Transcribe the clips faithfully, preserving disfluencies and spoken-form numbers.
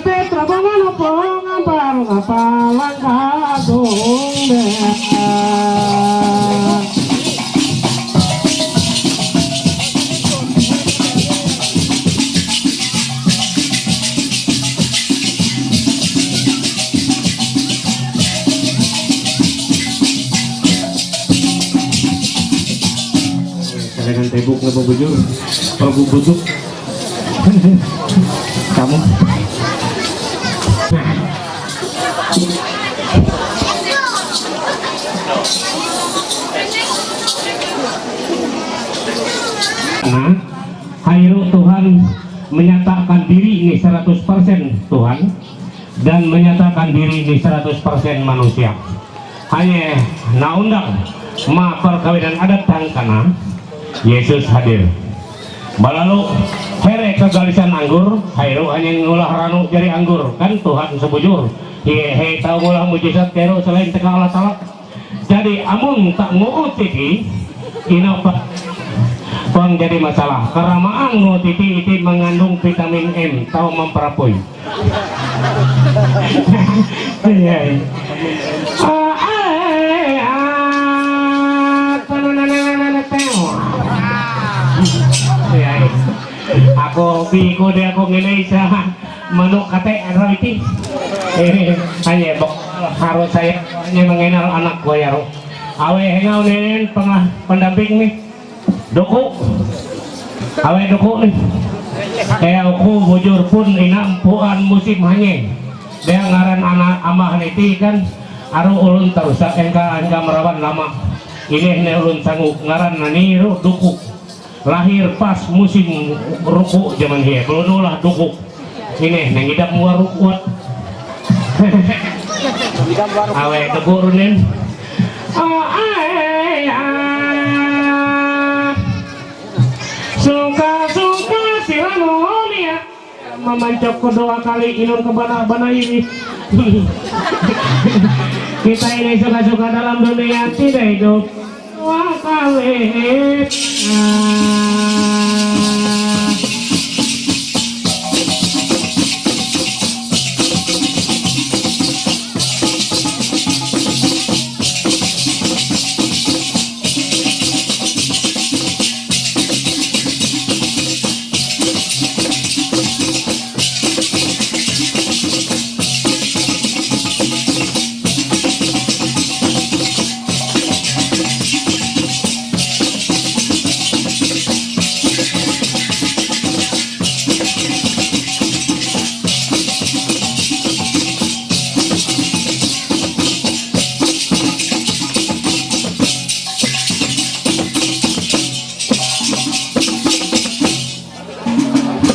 Te trabamano pongan para la palanga donde. Kailangan tayo buhok na bubujur. Para bubudok. Kamu. Nah, Hairo Tuhan menyatakan diri ini seratus persen Tuhan dan menyatakan diri ini seratus persen manusia. Hanya naundang ma perkawinan adat tangkana Yesus hadir. Balalu here kagalisan anggur, Hairo hanya ngolah ranu jadi anggur, kan Tuhan sebujur. He, he tahu ngolah mujizat Hairo selain teka Allah Ta'ala. Jadi amun tak nguut titi, ina pa pang jadi masalah. Keramaan nguut titi itu mengandung vitamin M, tahu memperapui. Iya, iya. Ah, eh, ah, tanananananateo. Iya, iya. Ako, biko de ako ngene isa manok kate, ano iti. Eh, hanya bak harus saya hanya mengenal anak ko yaro. Awe, hengau nenen pengah pendamping ni. Duku. Awe duku ni. Eh, aku bujur pun ina empuan musim hanye. Dia ngaran anak amah niti kan. Aru ulun tarusak engka engka merawan lama. Ini ne ulun sanggup ngaran nani ru duku. Lahir pas musim ruku zaman dia. Belum lah duku. Ini nengidap muar rukuat. Awe duku runin. Ah, ai, ah. Suka-suka sila nuhun ya. Mamancok ko dua kali inum ke bana-bana ini. Kita ini suka-suka dalam dunia tidak hidup dua kali. Ah.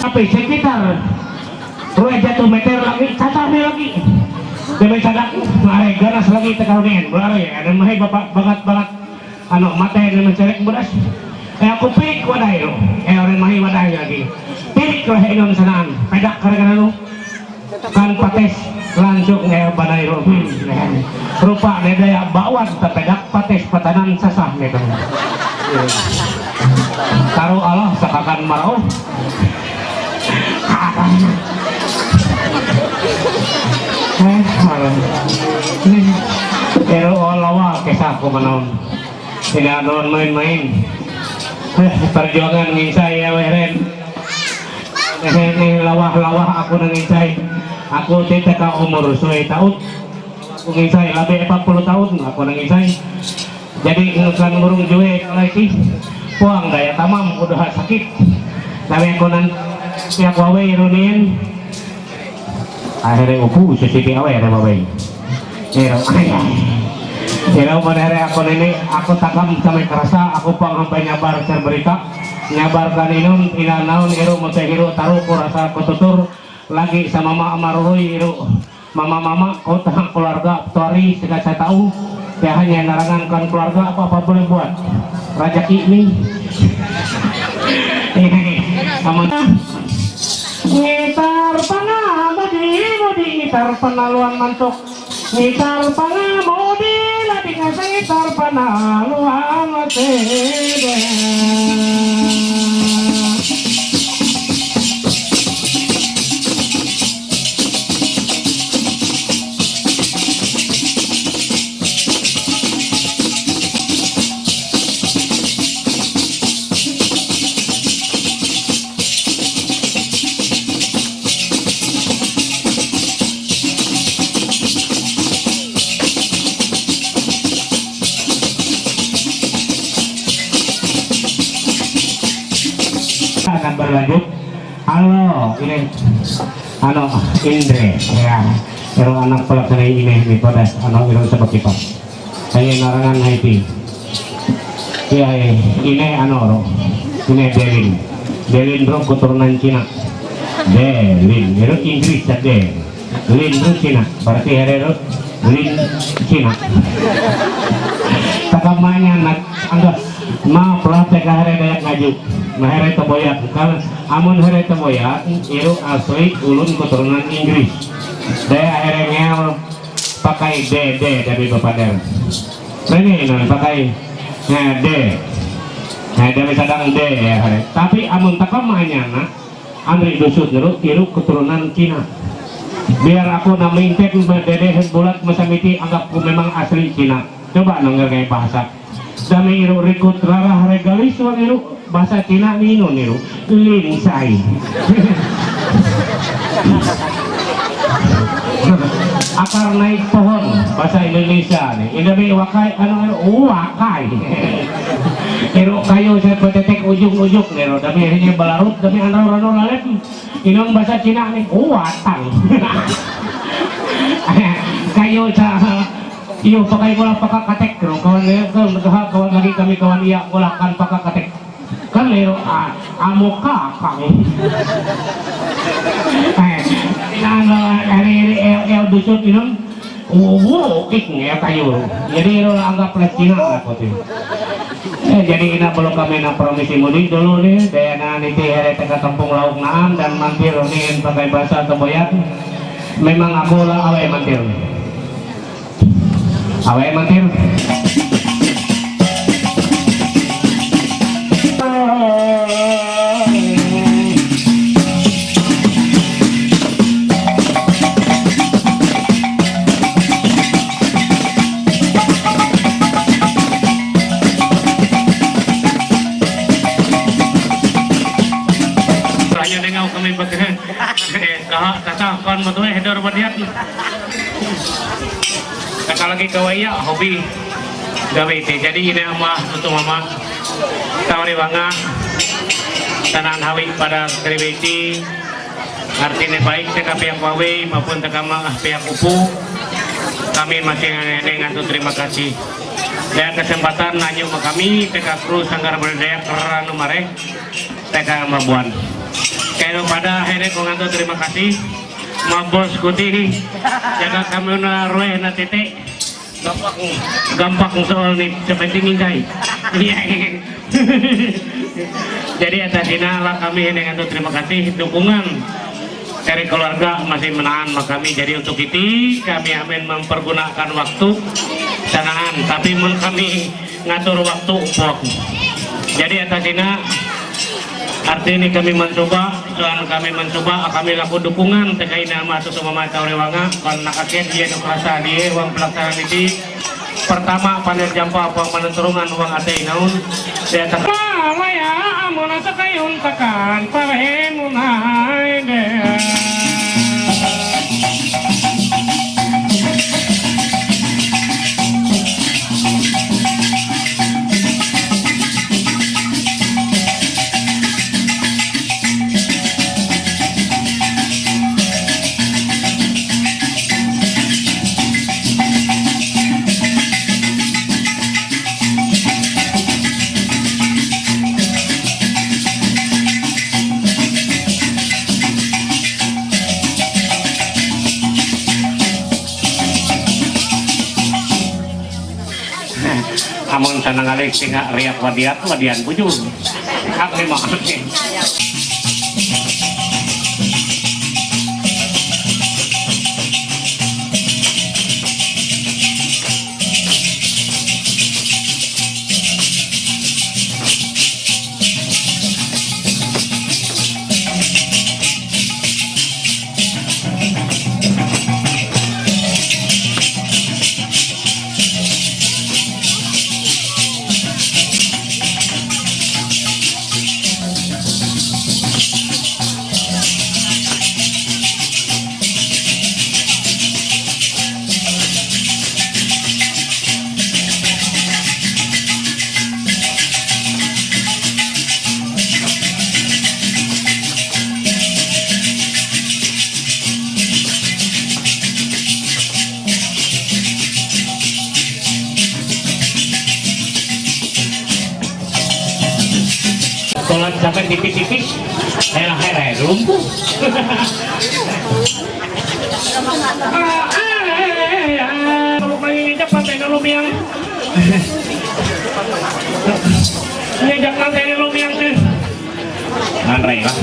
Tapi sekitar dua jatuh meter lagi, catatnya lagi. Demi sadak, mari ganas lagi tekaunian, mari, ada mahi bapak banget-banget, anu, mate demi cerek beras. Eh, aku pirik wadai lo, eh, orang mahi wadai lagi. Pirik lah inum sanaan, pedak kare-kare lo. Kan pates langsung nge banai ro. Hmm, nge. Rupa ne daya bakwan tapedak pates patanan sasah ne kan. Taruh Allah sakakan marau. Eh, marau. Nih, ero lawa kisah ku manaun. Tidak non main-main. Eh, perjuangan nginsai ya, weh, Ren. Eh, eh, lawah-lawah aku nanginsai. Aku titeka umur suai taun. Aku nginsai, lebih empat puluh tahun aku nanginsai. Jadi, ngekan burung jue lagi. Puang daya tamam, udah sakit. Tapi aku nan, siap wawe irunin. Akhirnya upu, sesiti awe, ada babai. Ero, ero, modere aku nini, aku takam sampai kerasa, aku pang sampai nyabar cerberita, nyabar kaninun, inanaun, ero, mote hiru, taruh, ku rasa, ku tutur, lagi sama mama marurui, ero, mama-mama, kota, keluarga, tuari, segala tahu, ya hanya narangankan keluarga, apa-apa boleh buat. Rajaki ini. Ini, sama. Ngitar pangamudi-mudi, ngitar panaluan mantuk. Ngitar pangamudi, lading asa ngitar panaluan masede. Lanjut. Ano, ini. Ano, Indre. Ya. Pero anak pala ka na ini, ini pada. Ano, ini sa bakit pa. Kaya narangan na iti. Ya, eh, ini ano, ro. Ini Delin. Delin, ro, keturunan Cina. Delin. Pero Inggris sa Delin. Lin ro Cina. Berarti here ro. Lin Cina. Takamanya nak angga. Maaf lah, teka here Dayak Ngaju. Mahere Teboyak. Kalau amun here Teboyak, iru asli ulun keturunan Inggris. Daya here ngel pakai D, D dari bapader. Ini non pakai, eh, D. Nah, dari sadang D ya, here. Tapi amun takamanya nak, Andri Dusut niru, iru keturunan Cina. Biar aku nama intek, dede bulat, masamiti, anggapku memang asli Cina. Coba nengger kayak bahasa. Dami iru rikut rarah regalis wan iru bahasa Cina ninu niru. Linsai. Akar naik pohon, bahasa Indonesia nih. Ini dami wakai, anu, anu, wakai. Iru kayu saya petetek ujung-ujung niru. Dami akhirnya balarut, dami anrau rano lalem. Inung bahasa Cina nih, watang. Kayu sa, iyo, pakai gula pakakatek, no? Kawan, kawan, kawan lagi kami kawan iya, gula kan pakakatek. Kan lero, ah, amo kakang. Eh, nang, eh, eri, eri, el, el Dusut inung, uwu, ik, ya, kayu. Jadi, lo anggap lah Cina lah, kau tu. Eh, jadi ina belum kami nak promisi mudik dulu nih, daya na niti here teka kampung lauk naan dan mantir nih pakai bahasa Teboyak. Memang aku lah awe mantir. Awe mantir. Rayo dengau kami pakai. Eh, kaha, tata, kon mo tuwe, hedor badiat. Kata lagi kawaya, hobi. Gawe iti. Jadi ini ama, tutu mama. Tawari banga. Tanan hawi pada Triwiti. Artinya baik teka pihak wawe maupun teka ma-, pihak upu. Kami masih ngantuk terima kasih. Dan kesempatan nanyu ma kami teka kru Sanggar Budaya Keranu Mare teka mabuan. Kayo pada akhirnya ko ngantuk terima kasih. Ma bos kuti. Jaga kami na ruwe na tete. Gampang, gampang soal nih, sepenting intai. Iya. Jadi atas ina lah kami ini ngantuk terima kasih dukungan dari keluarga masih menahan ma kami. Jadi untuk itu kami amin mempergunakan waktu sanaan, tapi mun kami ngatur waktu upok. Jadi atas ina arti ini kami mencoba, tuan kami mencoba, kami laku dukungan teka ina ma tutu mama tau rewanga, kon nakaket dia nuk rasa dia, uang pelaksanaan ini pertama panir jampa apa menenturungan uang ate inaun, dia tak. Maya, amun asa kayun takan, parehe munai deh. Amun sanang alih singa riak wadiat, wadian bujur. Hak lima. Lanzakan tipis-tipis, daerah-daerah dulu. Ini jangan dari lumiang tuh. Nganrei lah.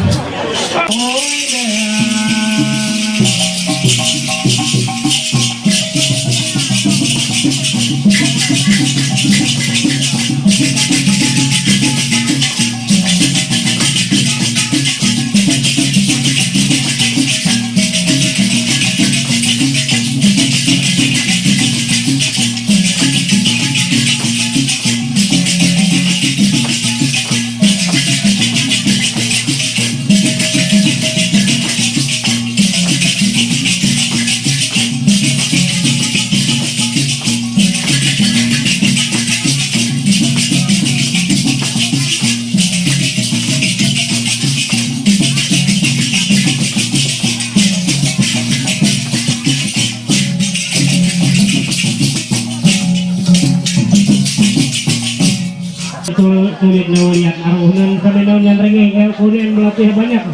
Tulit na ulian aruhnan kami na ulian ringi, eh, kulian melatihan banyak.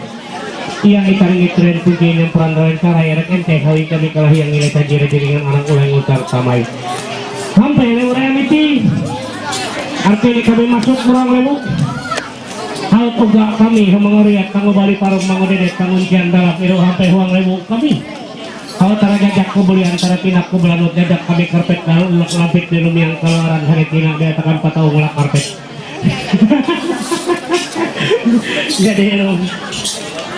Iya, ita ringi tren pungki yang peran ren karai rek ente hawi kami kalah yang nilai tajir jaringan anak ulai ngutar tamai. Sampai le urai amiti. Arti ini kami masuk kurang lebu. Hal tuga kami, ha mangoriat, kanggo bali parok, mangodedet, kanguncian dalam iru hampe huang lebu kami. Hal tara jajak kubulian, tara tinak kubulanut, jajak kami karpet, lalu ulak lampit di rumiang keluaran, hari tinak diatakan patau ngulak karpet. Jadi, anu,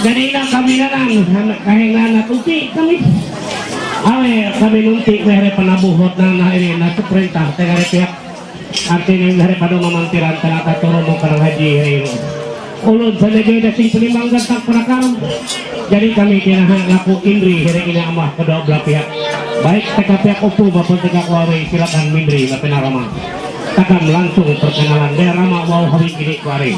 jadi ina kami nanang, anak kahingan na tuti kami. Awe, kami nunti, mehre panabuhot na, na ini, na seperintah, tegare pihak. Artinya, daripada mamantiran tanah tatoro mau kadang haji, ya, ya. Ulun saja jadi sing penimbang gantang perakam. Jadi kami kena hak laku indri, hari ini amah kedua belah pihak. Baik teka pihak upu maupun teka kuawi, silakan mindri, maupun arama. Takkan langsung perkenalan, deh rama wau hawi kini kuari.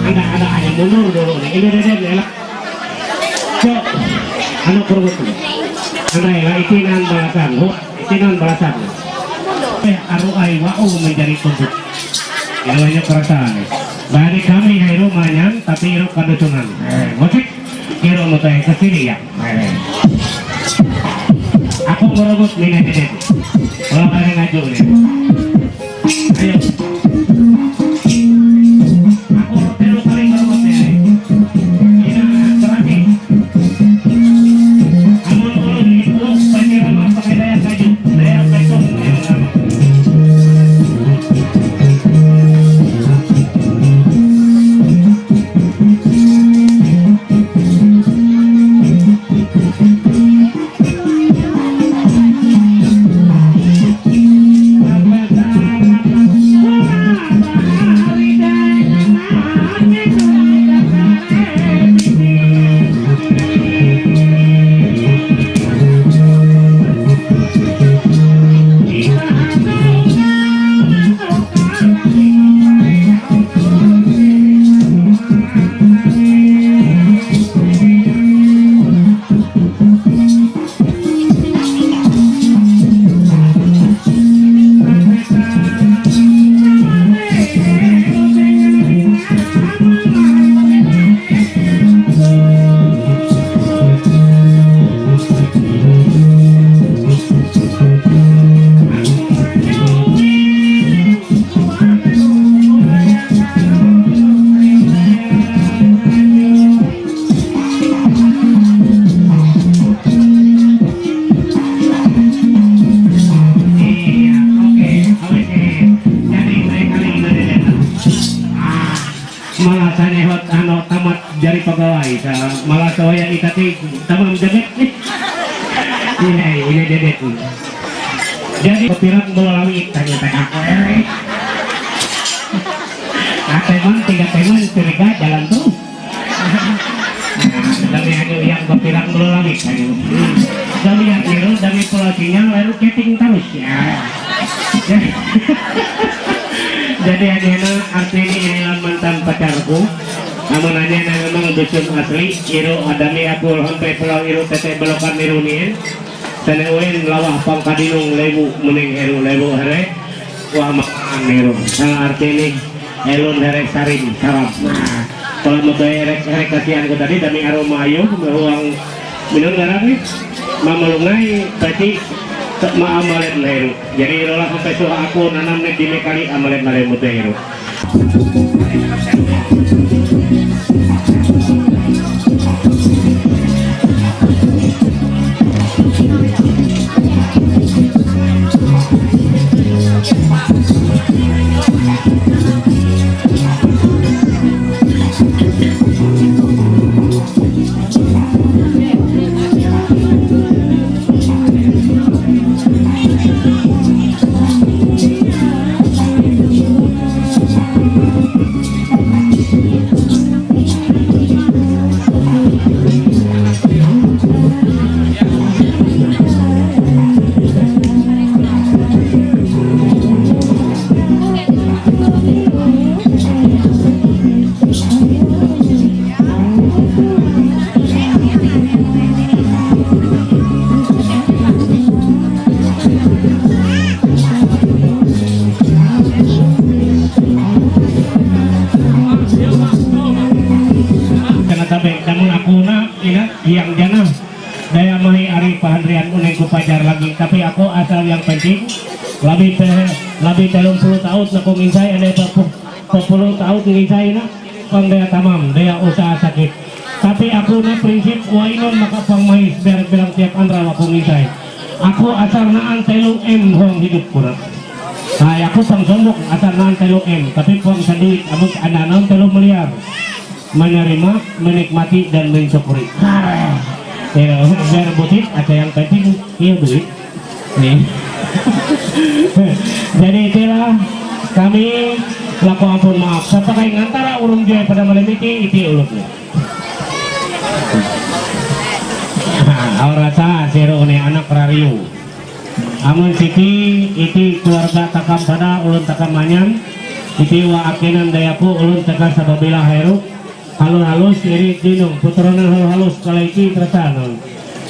Ada, ada, ada mundur dulu nih. Ini, ini, ini, ini. Cok, anu kurungut. Andai lah, itinan balasan. Hu, itinan balasan. Eh, aru ai wa'u menjadi tumbuk. Ini banyak perasaan nih. Dari kami hai rumahnya, tapi iru kadusunan. Eh, musik, iru mutai ke sini ya. Eh. Aku kurungut mina dedet. Kalau kalian ngaju nih. Ayo. Aku tilu kali ngurungut ya. Ini terakhir. Amun ulun ibu, panjang apa kaya daya kayu, daya beton, daya lama. Malasane hot ano tamat dari pagawai sa malasoya itati tamam debit ni. Ina ina debit ni. Jadi pirang bola langit tanya tanya. Ateman tiga teman curiga jalan terus. Dami ano yang berpirang bola langit tanya. Dami yang biru dami pola sinyal lalu chatting terus ya. Jadi adena artini inilah mantan pacarku. Namun adena memang dusun asli, iru adami aku sampai pulau iru tete belokan iru nien. Sana uin lawah pangkadinung lebu mening iru lebu here. Wah makan iru. Nah artini elun here sarim sarap. Nah, kalau mau kayak erek erek kasihan ku tadi dami aroma ayu, uang minum garam nih. Mamalungay pati maamalet na iru. Jadi irolah sampai suha aku nanam na dime kali amalet na rin mo tayo. Kana tabe, namun aku na ina yang jana. Daya mahi ari pahandrian uning ku pajar lagi. Tapi aku asal yang penting labi te labi telung puluh tahun na ku nginsay ane papu. Sepuluh tahun nginsay na pang daya tamam daya usaha sakit. Tapi aku na prinsip wainon maka pang mahi biar bilang tiap andra aku nginsay. Aku asal naan telung M huang hidup ku na. Ay aku pang sombok asal naan telung M tapi pang saduit abut ananon telung miliar. Menerima, menikmati dan mensyukuri. Kare. Pero biar butit ada yang penting iya duit. Nih. Jadi itulah kami laku ampun maaf. Sapakay ngantara urung jual pada malam iti iti ulutnya. Aura sa sero ne anak rariu. Amun siti iti keluarga takam pada ulun takam manyan. Iti wa akinan dayaku ulun teka sababila hairu. Halus-halus iri dinung putronan halus-halus kalaiti keretanon.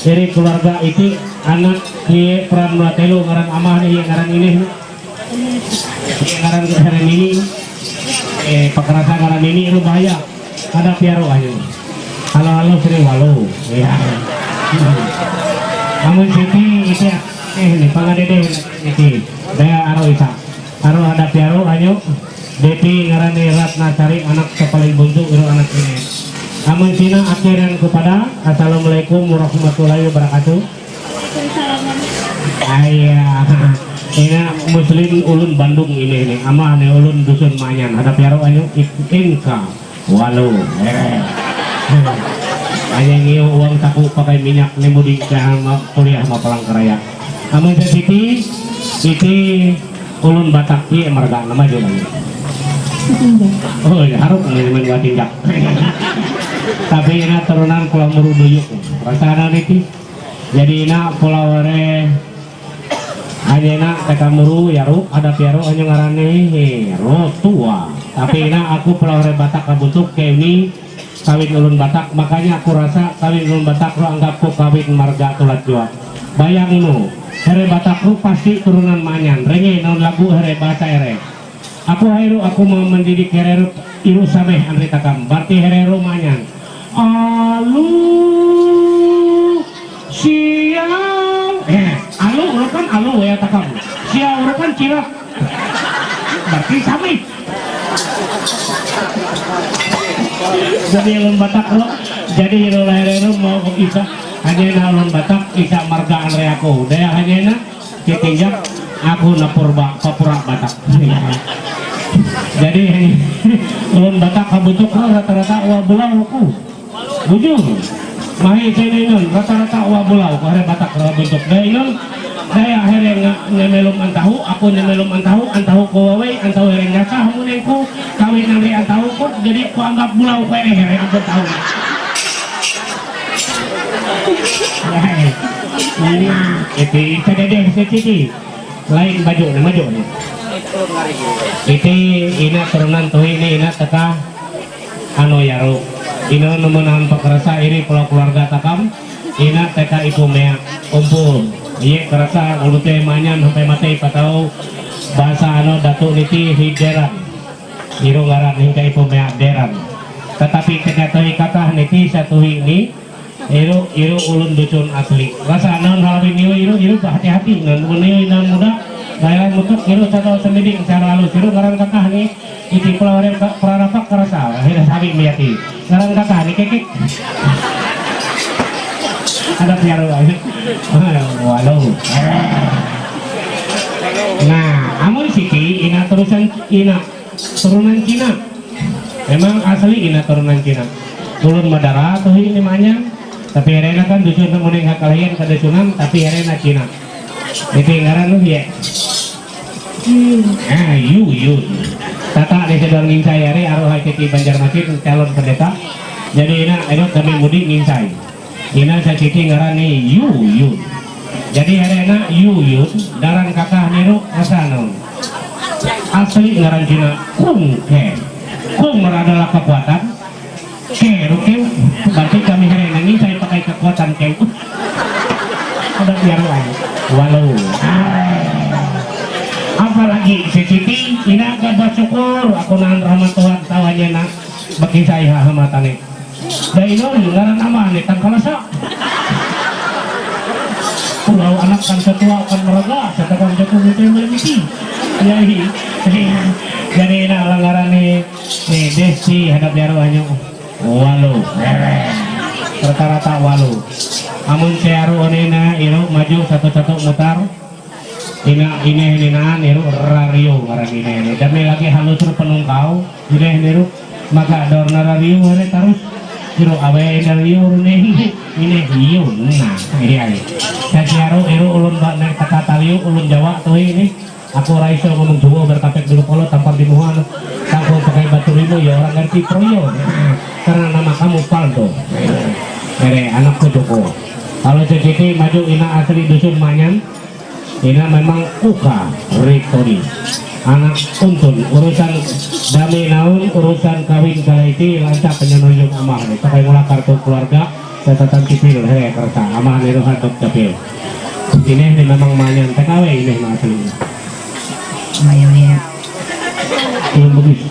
Iri keluarga iti anak kie peran melatelu ngaran amah ni ngaran ini. Ngaran ngaran ini. Eh pakarasa ngaran ini ru bahaya. Ada piaro ayo. Halus-halus iri walu. Ya. Amun siti iti eh ni pangadede iti. Daya aro isa. Aro ada piaro ayo. Depi ngarani Ratnasari anak sa paling buntu iro anak ini. Amun sina akhiran kepada Assalamualaikum warahmatullahi wabarakatuh. Ayah. Ina muslim ulun Bandung ini ini. Amah ni ulun dusun manyan. Ada piaro ayo inka. Walu. Eh. Hanya ngiyo uang taku pakai minyak ni muding ka ma kuliah ma palang karaya. Amun sa siti iti ulun Batak pi marga nama jo lagi. Oh, ya, haruk ni main watinjak. Tapi ina turunan pulau muru duyuk. Rasana niti. Jadi ina pulau re Anyena teka muru yaru ada piaru anyo ngarani ro tua. Tapi ina aku pulau re Batak kabuntuk ke ini kawin ulun Batak makanya aku rasa kawin ulun Batak ro anggap ku kawin marga tulat jua. Bayang nu, here Batak ru pasti turunan manyan. Renge non lagu here bahasa ere. Aku hairu aku mau mendidik hereru iru sameh anri takam. Berarti hereru manyan. Alu siau. Eh, alu urukan alu ya takam. Siau urukan cilak. Berarti sameh. Jadi ulun Batak lo. Jadi iru hereru mau isa. Hanya na ulun Batak isa marga anri aku. Daya hanya na. Kitinjak aku na purba papura Batak. Jadi, ulun batak ka butuk, rata-rata wa bulau aku. Bujur. Mahi sini nun, rata-rata wa bulau, kare batak ka butuk. Dai nun, dai akhirnya nge-, ngemelum antahu, aku ngemelum antahu, antahu ku wawai, antahu akhirnya sah munengku, kawin nanti antahu ku, jadi ku anggap bulau ku akhirnya aku tahu. Nah, ini, itu, itu deh, itu, itu. Lain baju ni, baju ni. Iti ina turunan tuhi ni, ina teka ano yaru. Ina naman ang pakarasa iri pula keluarga takam. Ina teka ipu mea. Umpul. Iye karasa ulute manyan sampai mati patau. Bahasa ano datu niti hideran. Iru ngaran hingga ipu mea deran. Tetapi teka tuhi kata niti satu ini. Iru, iru ulun dusun asli. Rasa naon halabi niu iru, iru hati-hati. Nah, mun niu inang muda, lain mutuk iru cakap sendiri secara halus. Iru ngaran kakah ni, iti pelawaran ka-, perarapak kerasa. Hira sabi miati. Ngaran kakah ni kekek. Ada piaru aja. Walau. Nah, amun siti, ina terusan, ina turunan Cina. Memang asli ina turunan Cina. Ulun madara tuh ini manyang. Tapi arena kan dusun muneng hakalayan kada sunan, tapi arena Cina. Itu ngaran lu ya. Ah, yu, yu. Tata ni sedang nginsai hari, aruh hai titi Banjarmasin calon pendeta. Jadi ina, ina kami mudik nginsai. Ina sasiti ngaran ni Yu, Yu. Jadi hari anak Yu, Yu, daran kakah niru asal naon. Asli ngaran Cina Kung Ke. Kung adalah kekuatan. Ke, ruke, berarti kami hari ini saya pakai kekuatan ke. Ada biar lain. Walau. Apalagi sasiti, ina gak bersyukur, aku nahan rahmat Tuhan, tawanya nak, bagi saya hamatane. Dai nun, ngaran amah ni, tangkalasa. Pulau anak kan setua kan meraga, sedangkan jago gitu yang main misi. Ya, hi. Jadi, nak ngaran ni, ni, Desti hadap yaro anyo. Walu. Rata-rata walu. Amun si yaro onena, iru maju satu-satu mutar. Ina, ineh ni naan, iru rariu ngaran ineh ni. Dami lagi halus ru penungkau, ineh ni ru. Maka dor na rariu, hari tarus. Iru awe ineh riu, ineh, ineh riu. Nah, iya, iya. Kasi aru, iru ulun ba, naik teka taliu, ulun Jawa tuh ini. Aku raiso ngomong Jawa berkapek dulu polo tampar di muha. Kampung pakai batu lima, ya orang ngerti proyo. Karena nama kamu Paldo. Ere, anakku Joko. Kalau sedikit maju ina asli dusun Manyan. Ina memang uka Ritori. Anak untun urusan dami naun urusan kawin kalaiti lancak penyonojung amah ni. Pakai mula kartu keluarga catatan sipil he kereta amah ni rohan dok capil. Ini ni memang manyan T K W ini mah asli. Belum bagus.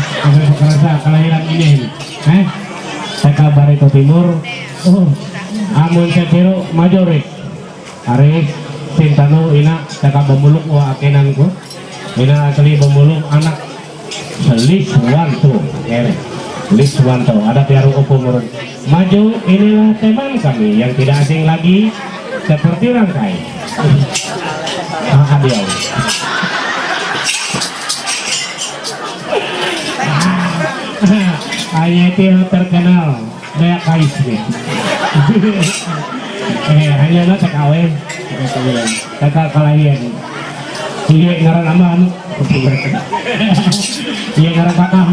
Apa kerasa kelahiran ini? Eh? T K Barito Timur. Oh. Amun setiru majoris. Ari, sintanu ina, taka bamuluk wa akenan ku. Ina asli bamuluk anak Liswanto. Ere, Liswanto. Ada piaru opo murun. Maju, inilah teman kami yang tidak asing lagi seperti rangkai. Ah, adiau. Hanya itu yang terkenal. Banyak kais ni. Eh, hanya na takawe. Taka kalayan. Iya ngaran aman. Iya ngaran kakak.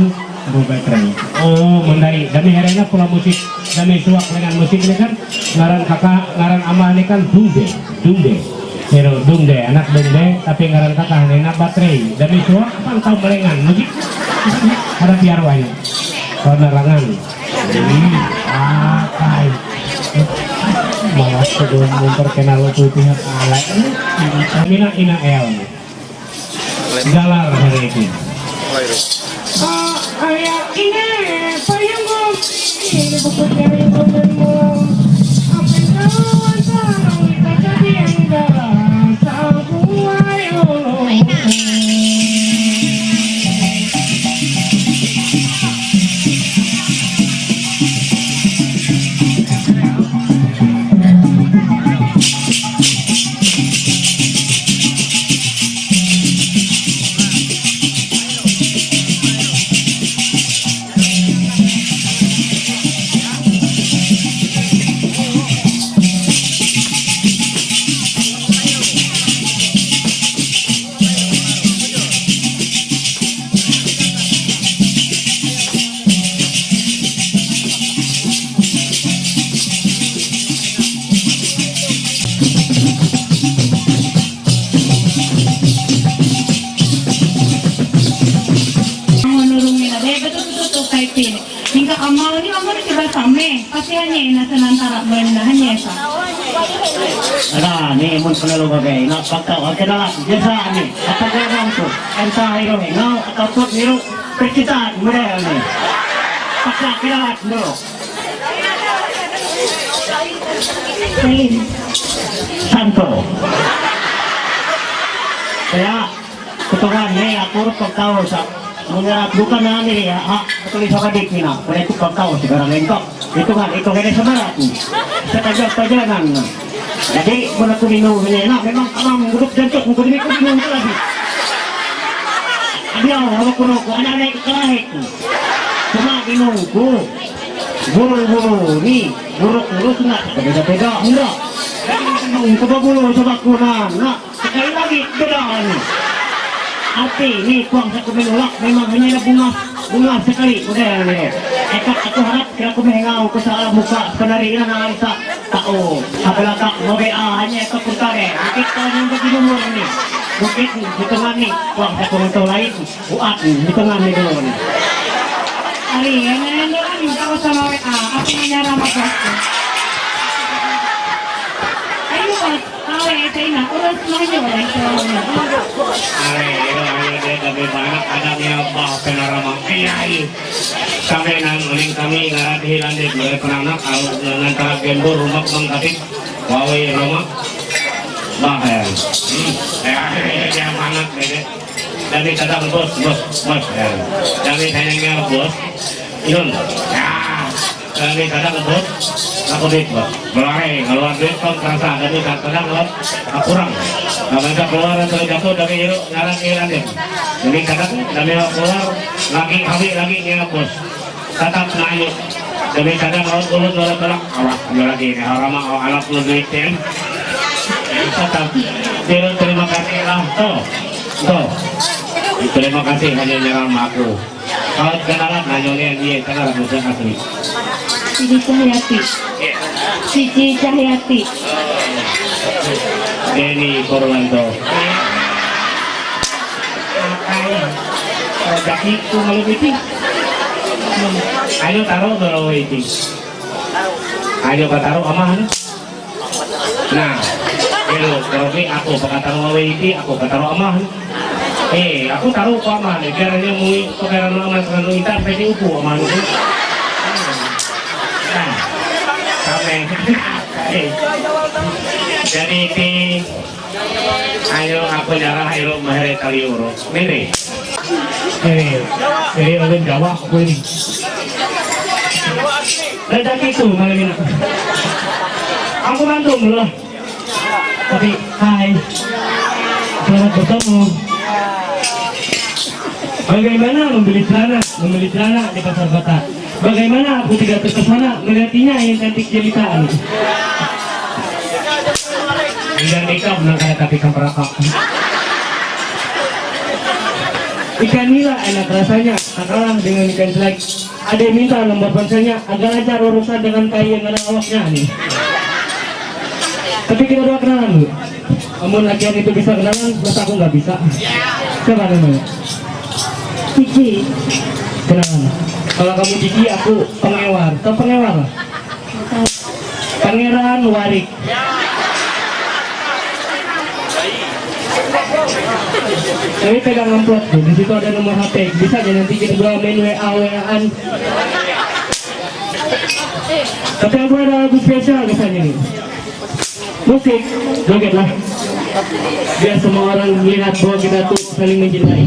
Oh, mandai. Dami herena pula musik. Dami suak dengan musik ni kan. Ngaran kakak, ngaran aman ni kan Dumbe. Dumbe. Pero Dumbe, anak Dumbe, tapi ngaran kakak ni na Batrei. Dami suak pantau melengan. Musik. Ada piarwanya. Penerangan. Akai. Malah sebelum memperkenal itu pihak alek. Mina ina el. Galar hari ini. Ah, ayah ini payung ini bukan dari pemimpin. Apa yang kau antara kita jadi yang galar? Sabuai ulu. Amor, ¿qué pasa? Me, así añe, en la semana, bueno, la añe esa. Era, ni mun pun lo bebe, na pakta, o que la, ya sa ni, apa que van tu, en sa hiro, no, apa tu hiro, perkita, mure ni. Pakta, kira, no. Celine. Santo. Ya. Kutoka ne akur pagkao sa. Muna bukan na nila ya. Ha, kutoka sa kadik nila. Wala ko pagkao sa garang lengkok. Ito nga, ito nga sa barat. Sa taga-taga na. Jadi, muna ko nino nila na. Memang kamang gudok jantok, muna ko nino nila. Abi ako, hawak ko na ako. Ano na yung kahit ko? Sama ginong ko. Guru-guru ni. Guru-guru na. Pagkita-pagkita. Mura. Ang kabagulo sa bakuna. Na. Sekali lagi, beda ni. Arti ni kuang sa kumenulak memang hanya ada bunga, bunga sekali, model ni. Eka aku harap kira aku mengau ke salah muka sebenarnya na sa tao. Sa belakang, mobe ah, hanya eka pun kare. Bukit kau yang bagi nomor ni. Bukit ni, di tengah ni, kuang sa kumentul lain. Buat ni, di tengah ni dulu ni. Ari, yang lain orang minta sama ah, aku menyerah apa? Ayo, Pak. Awe, ito na, oras na yun. Ay, ito, ayo, de, kami ba, anak, anak niya, ba, pinarama. Ay, ay. Kami nang uling kami, ngaratihilan, de, mulai penanak, kalau dengan tarap gembur, rumak, bang, katik, wawi, roma. Ba, eh. Hmm. Eh, ay, ay, ay, ay, anak, de, de. Dami kadang, bos, bos, bos, eh. Dami sayangnya, bos. Yun. Ah. Kami kadang ngebut, aku duit, Bos. Mulai keluar duit, Bos, terasa. Kami kadang, Bos, kurang. Kami tak keluar, atau jatuh dari hirup, ngaran, ngaran, ya. Jadi kadang, kami mau keluar, lagi, kami lagi, dia, Bos. Tetap naik. Jadi kadang, Bos, turun, turun, turun. Awas, ada lagi, ini orang mah, anak lu duit, ya. Tetap. Terima kasih lah, tuh. Tuh. Terima kasih, hanya nyerang sama aku. Kalau kenalan, nanya ni, dia kenalan, bukan asli. Siti Cahyati. Siti Cahyati. Denny Purwanto. Akai. Rezeki ku malu piti. Ayo taruh dulu itu. Ayo ka taruh amahan. Nah, pero, pero ni ako, pagkataro away iti, ako, kataro amahan. Eh, ako taro ko amahan, eh, pero niya mo, pagkataro amahan, sa nung ita, pwede upo, amahan ko. Nah, kami. Eh, jadi, ti, ayo, ako, nyara, ayo, mahere, tali, uro. Mire. Eh, eh, oleh Jawa, aku ini. Rezeki itu, malam ini. Aku mantu, belum. Tapi, hai. Selamat bertemu. Bagaimana membeli celana, membeli celana di pasar kota? Bagaimana aku tidak terpesona melihat Tina yang cantik jelita ini? Ikan nikah menang kaya tapi kemperakak. Ikan nila enak rasanya, tak kalah dengan ikan selai. Ada yang minta nomor ponselnya, agak lancar urusan dengan tai yang ada awaknya nih. Tapi kita dua kenalan dulu. Amun laki-laki itu bisa kenalan, masa aku nggak bisa? Siapa namanya? Cici. Kenalan. Kalau kamu Cici, aku Pengewar. Tahu Pengewar? Pangeran Warik. Tapi pegang amplop tuh, di situ ada nomor H P. Bisa aja nanti kita dua main W A W A-an. Tapi aku ada lagu spesial kesannya nih. Musik, jogetlah. Biar semua orang melihat bahwa kita tuh saling mencintai.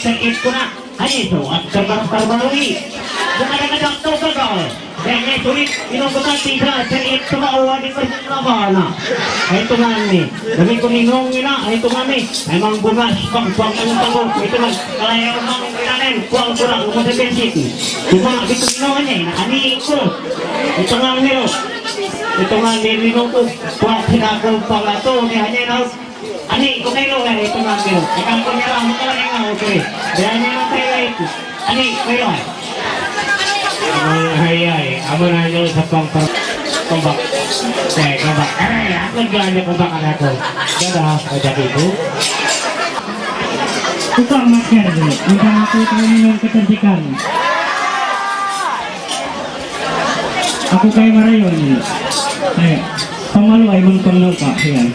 se ikkuna, hajito, akkarbar karbarui. Bukan ada tak tahu gagal. Dan itu itu bukan tidak, dan itu mau di perlawanan. Itu nani. Demi kuninong ina, itu nani. Emang bunga, bang, bang, bang, bang, itu nani. Kalau yang emang kalian, kuang kurang, umur sekian situ. Cuma itu ninongnya, nah, ani itu. Itu nani, itu nani ninong tuh. Kuang tidak, kuang, kuang, tuh, ini hanya tahu. Ani, kung kayo nga ito nga pero. Ikaw ko niya lang, ito lang nga, okay. Dahil niya lang tayo ito. Ani, kayo ay. Ang hayay, amo na nyo sa pang pang kumbak. Eh, kumbak. Aray, ako dyan yung kumbak anak ko. Ganda, o jabi ko. Ito ang makyari, hindi ako tayo ng katantikan. Aku kayak marayon. Eh, pamalu ay mong panglauka. Ayan.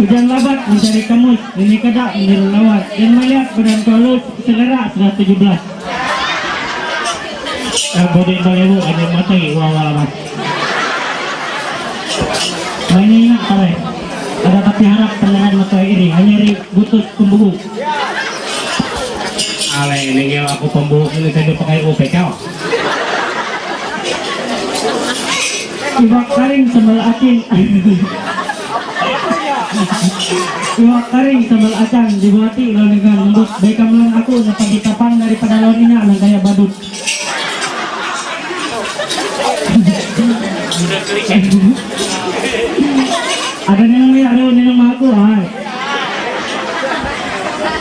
Hujan labat, mencari kamus. Ini kada, mencari lawat. Dan melihat badan halus, selera seratus tujuh belas. Ang buti ba yun? Ano matay? Wawa naman. May nina, pare. Ada tapi harap pandangan matay ini. Hanya ri, butus pembuhu. Alay, ninyo ako pambuhok ng sa inyo pa kayo upit, oh. Iwak karing sa malaking. Iwak karing sa malaking, di buhati, lo dengan lembut. Baik kamu lang ako, napagitapan daripada lo nina, nang kaya badut. Ada ninong ya, ada ninong aku, ay.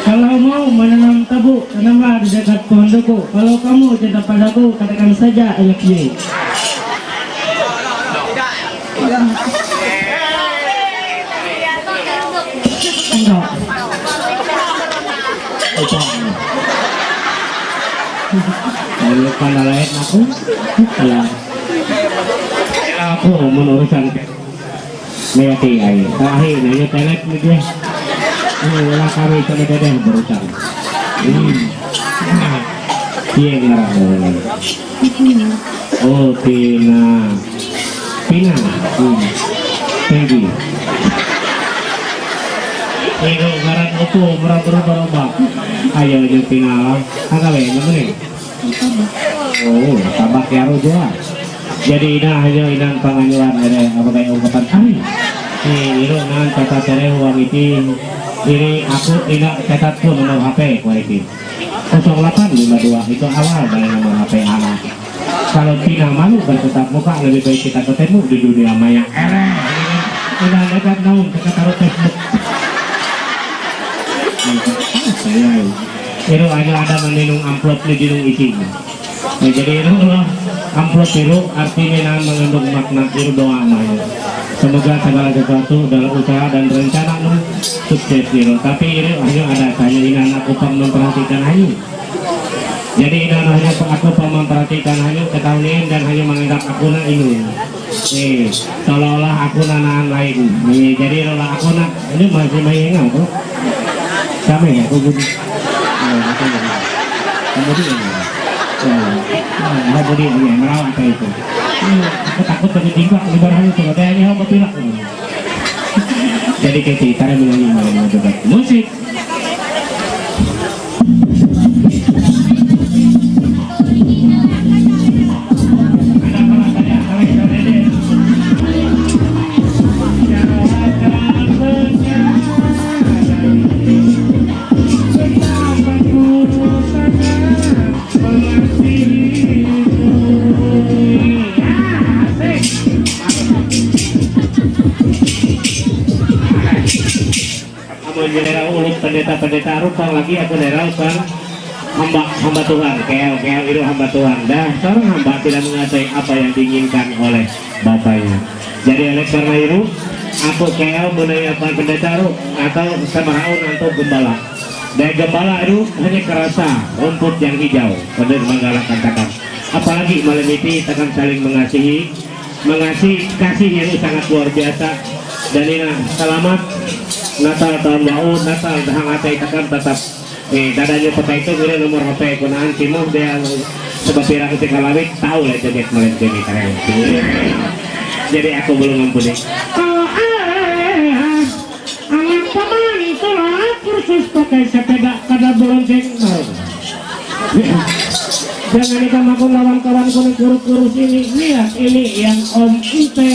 Kalau mau menanam tebu, tanamlah di dekat pohon duku. Kalau kamu cinta padaku, katakan saja I love you. Enggak. Upang. Kalau panalayan aku, ya. Aku mau urusan. May ati ay. Tahi, na yung talent mo dyan. Ano, wala kami sa madadang barutang. Hmm. Iya, nga raw. Oh, Pina. Pina. Hmm. Thank you. Pero, ngaran ko po, mura-mura ba? Ayaw yung Pina. Ang gawin, ano mo eh? Oo, tabak ya ro jua. Jadi ina hanya inan panganyuan ada apa kayak ungkapan kami. Ni iro nan kata tere uang iti. Ini aku ina catat pun nomor H P kuariti. Kosong delapan lima dua itu awal dari nomor H P anak. Kalau Pina malu bertatap muka lebih baik kita ketemu di dunia maya. Ere, ina dekat naun kita taruh Facebook. Saya. Iro ada ada maninong amplop ni dinong iti. Nah, jadi iro lah amplop iro artinya nah mengandung makna iro doa mah. Semoga segala sesuatu dalam usaha dan rencana nu sukses iro. Tapi iro hanya ada tanya ini anakku pang memperhatikan ayu. Jadi ini hanya aku pang memperhatikan ayu ketahuan dan hanya menganggap aku nak ini. Eh, seolah-olah aku nanaan lain. Eh, jadi kalau aku nak, ini masih main apa? Kami ya, aku gini. Eh, aku gini. Kemudian ya. Eh, eh, aku gini, ya, merawat kayak itu. Eh, aku takut dengan jingkrak, lebaran itu. Ada ini apa pilak. Jadi kayak itu, tarik menyanyi malam debat. Musik. Pendeta rupa lagi aku nerau kan hamba hamba Tuhan, kayak kayak itu hamba Tuhan. Dah sekarang hamba tidak mengatai apa yang diinginkan oleh bapaknya. Jadi oleh karena itu aku kayak menanyakan pendeta ru atau semeraun atau gembala. Dan gembala itu hanya kerasa rumput yang hijau. Benar menggalakkan katakan. Apalagi malam ini kita akan saling mengasihi, mengasihi kasih yang sangat luar biasa. Dan ini selamat Natal tahun baru, Natal dah ngatai takkan tetap. Eh, dadanya pakai itu kira nomor H P kunaan timur dia sebab pirang si kalawit tahu lah joget malam ini keren. Jadi aku belum mampu deh. Anak teman itulah kursus pakai sepeda kada belonceng. Jangan ikan aku lawan kawan kuning kurus-kurus ini. Lihat ini yang Om Ute.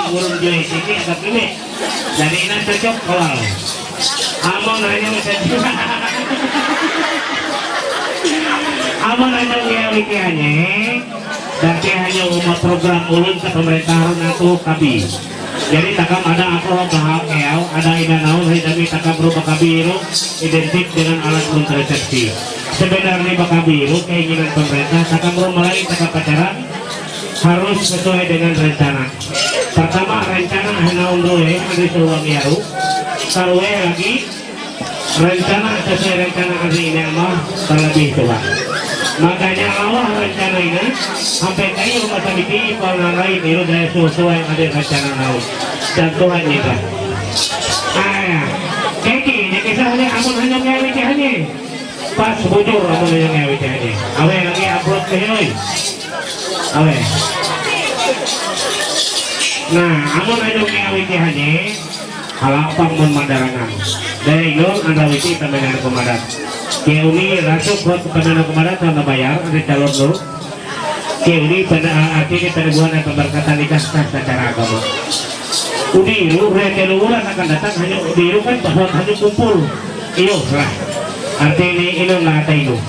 Urung jual sini agak ini. Jadi ini cocok kalau. Amun hanya cocok. Amun hanya dia pikirannya. Berarti hanya uma program ulun ke pemerintahan atau kabi. Jadi takam ada apa bahag ada ina naon hari dami takam rupa kabi itu identik dengan alat kontrasepsi. Sebenarnya bakabi itu keinginan pemerintah takam rupa lain takam pacaran harus sesuai dengan rencana. Pertama rencana hanaon dulu ya, ada seruang yaru. Karue lagi rencana sesuai rencana hari ini mah terlebih tua. Makanya Allah rencana ini sampai kayu masa bibi kalau lain itu dari sesuai ada rencana laut dan Tuhan juga. Ayah, keki ini kisahnya amun hanya kayak ini hanya. Pas bujur amun hanya kayak ini hanya. Awe lagi upload ke yoi. Awe. Nah, amun hanya kayak ini hanya. Halapang mun madarangan. Dahil nun, ang rawiti, taman na kumadat. Kaya uni, rasok, kuat, taman na kumadat, ang nabayar, ang calon nun. Kaya uni, pada, ah, arti ni panabuhan at pambarkatan ni Kasta sa cara agama. Udiru, re, kaya nung wala na kandatang, hanya udiru kan, bahwa hanya kumpul. Iyo, lah. Arti ni, inun na atay nun.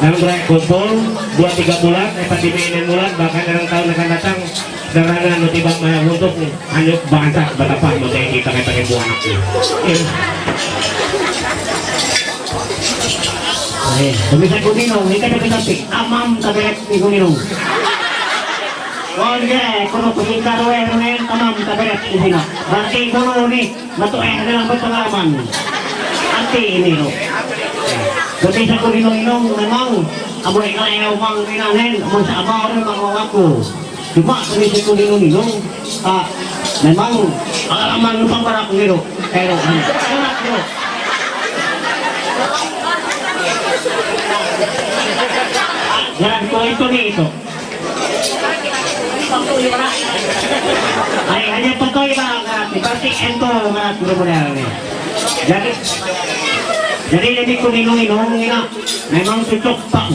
Nang re, kumpul, dua tiga bulan, eh, pandemi ini bulan, bahkan ilang tahun akan datang, darangan, no, tiba, maya, untuk, Anyok bangsa batapah mo dahil kita kay taga buwan ako. Eh, bisa ko ninong, hindi ka na pinapik. Amam taberek ni ko ninong. Wala, kuno ko si Karuel, amam taberek ni sina. Berarti kuno ni, matuay na lang pagpangalaman. Ati ini ro. Buti sa ko ninong-inong, memang, aboy kalayaw mang ninanen, mo sa abaw rin, mga ako. Cuma kami sa ko ninong-inong, ah, memang pengalaman pang barak niro. Pero, ano, barak niro. Yan, ko ito ni ito. Ay, hanya patoy ba ang ating party? Ento, mga guru mo na yan, eh. Jadi, jadi, hindi ko ninong-inong, ina. Memang cocok, Pak.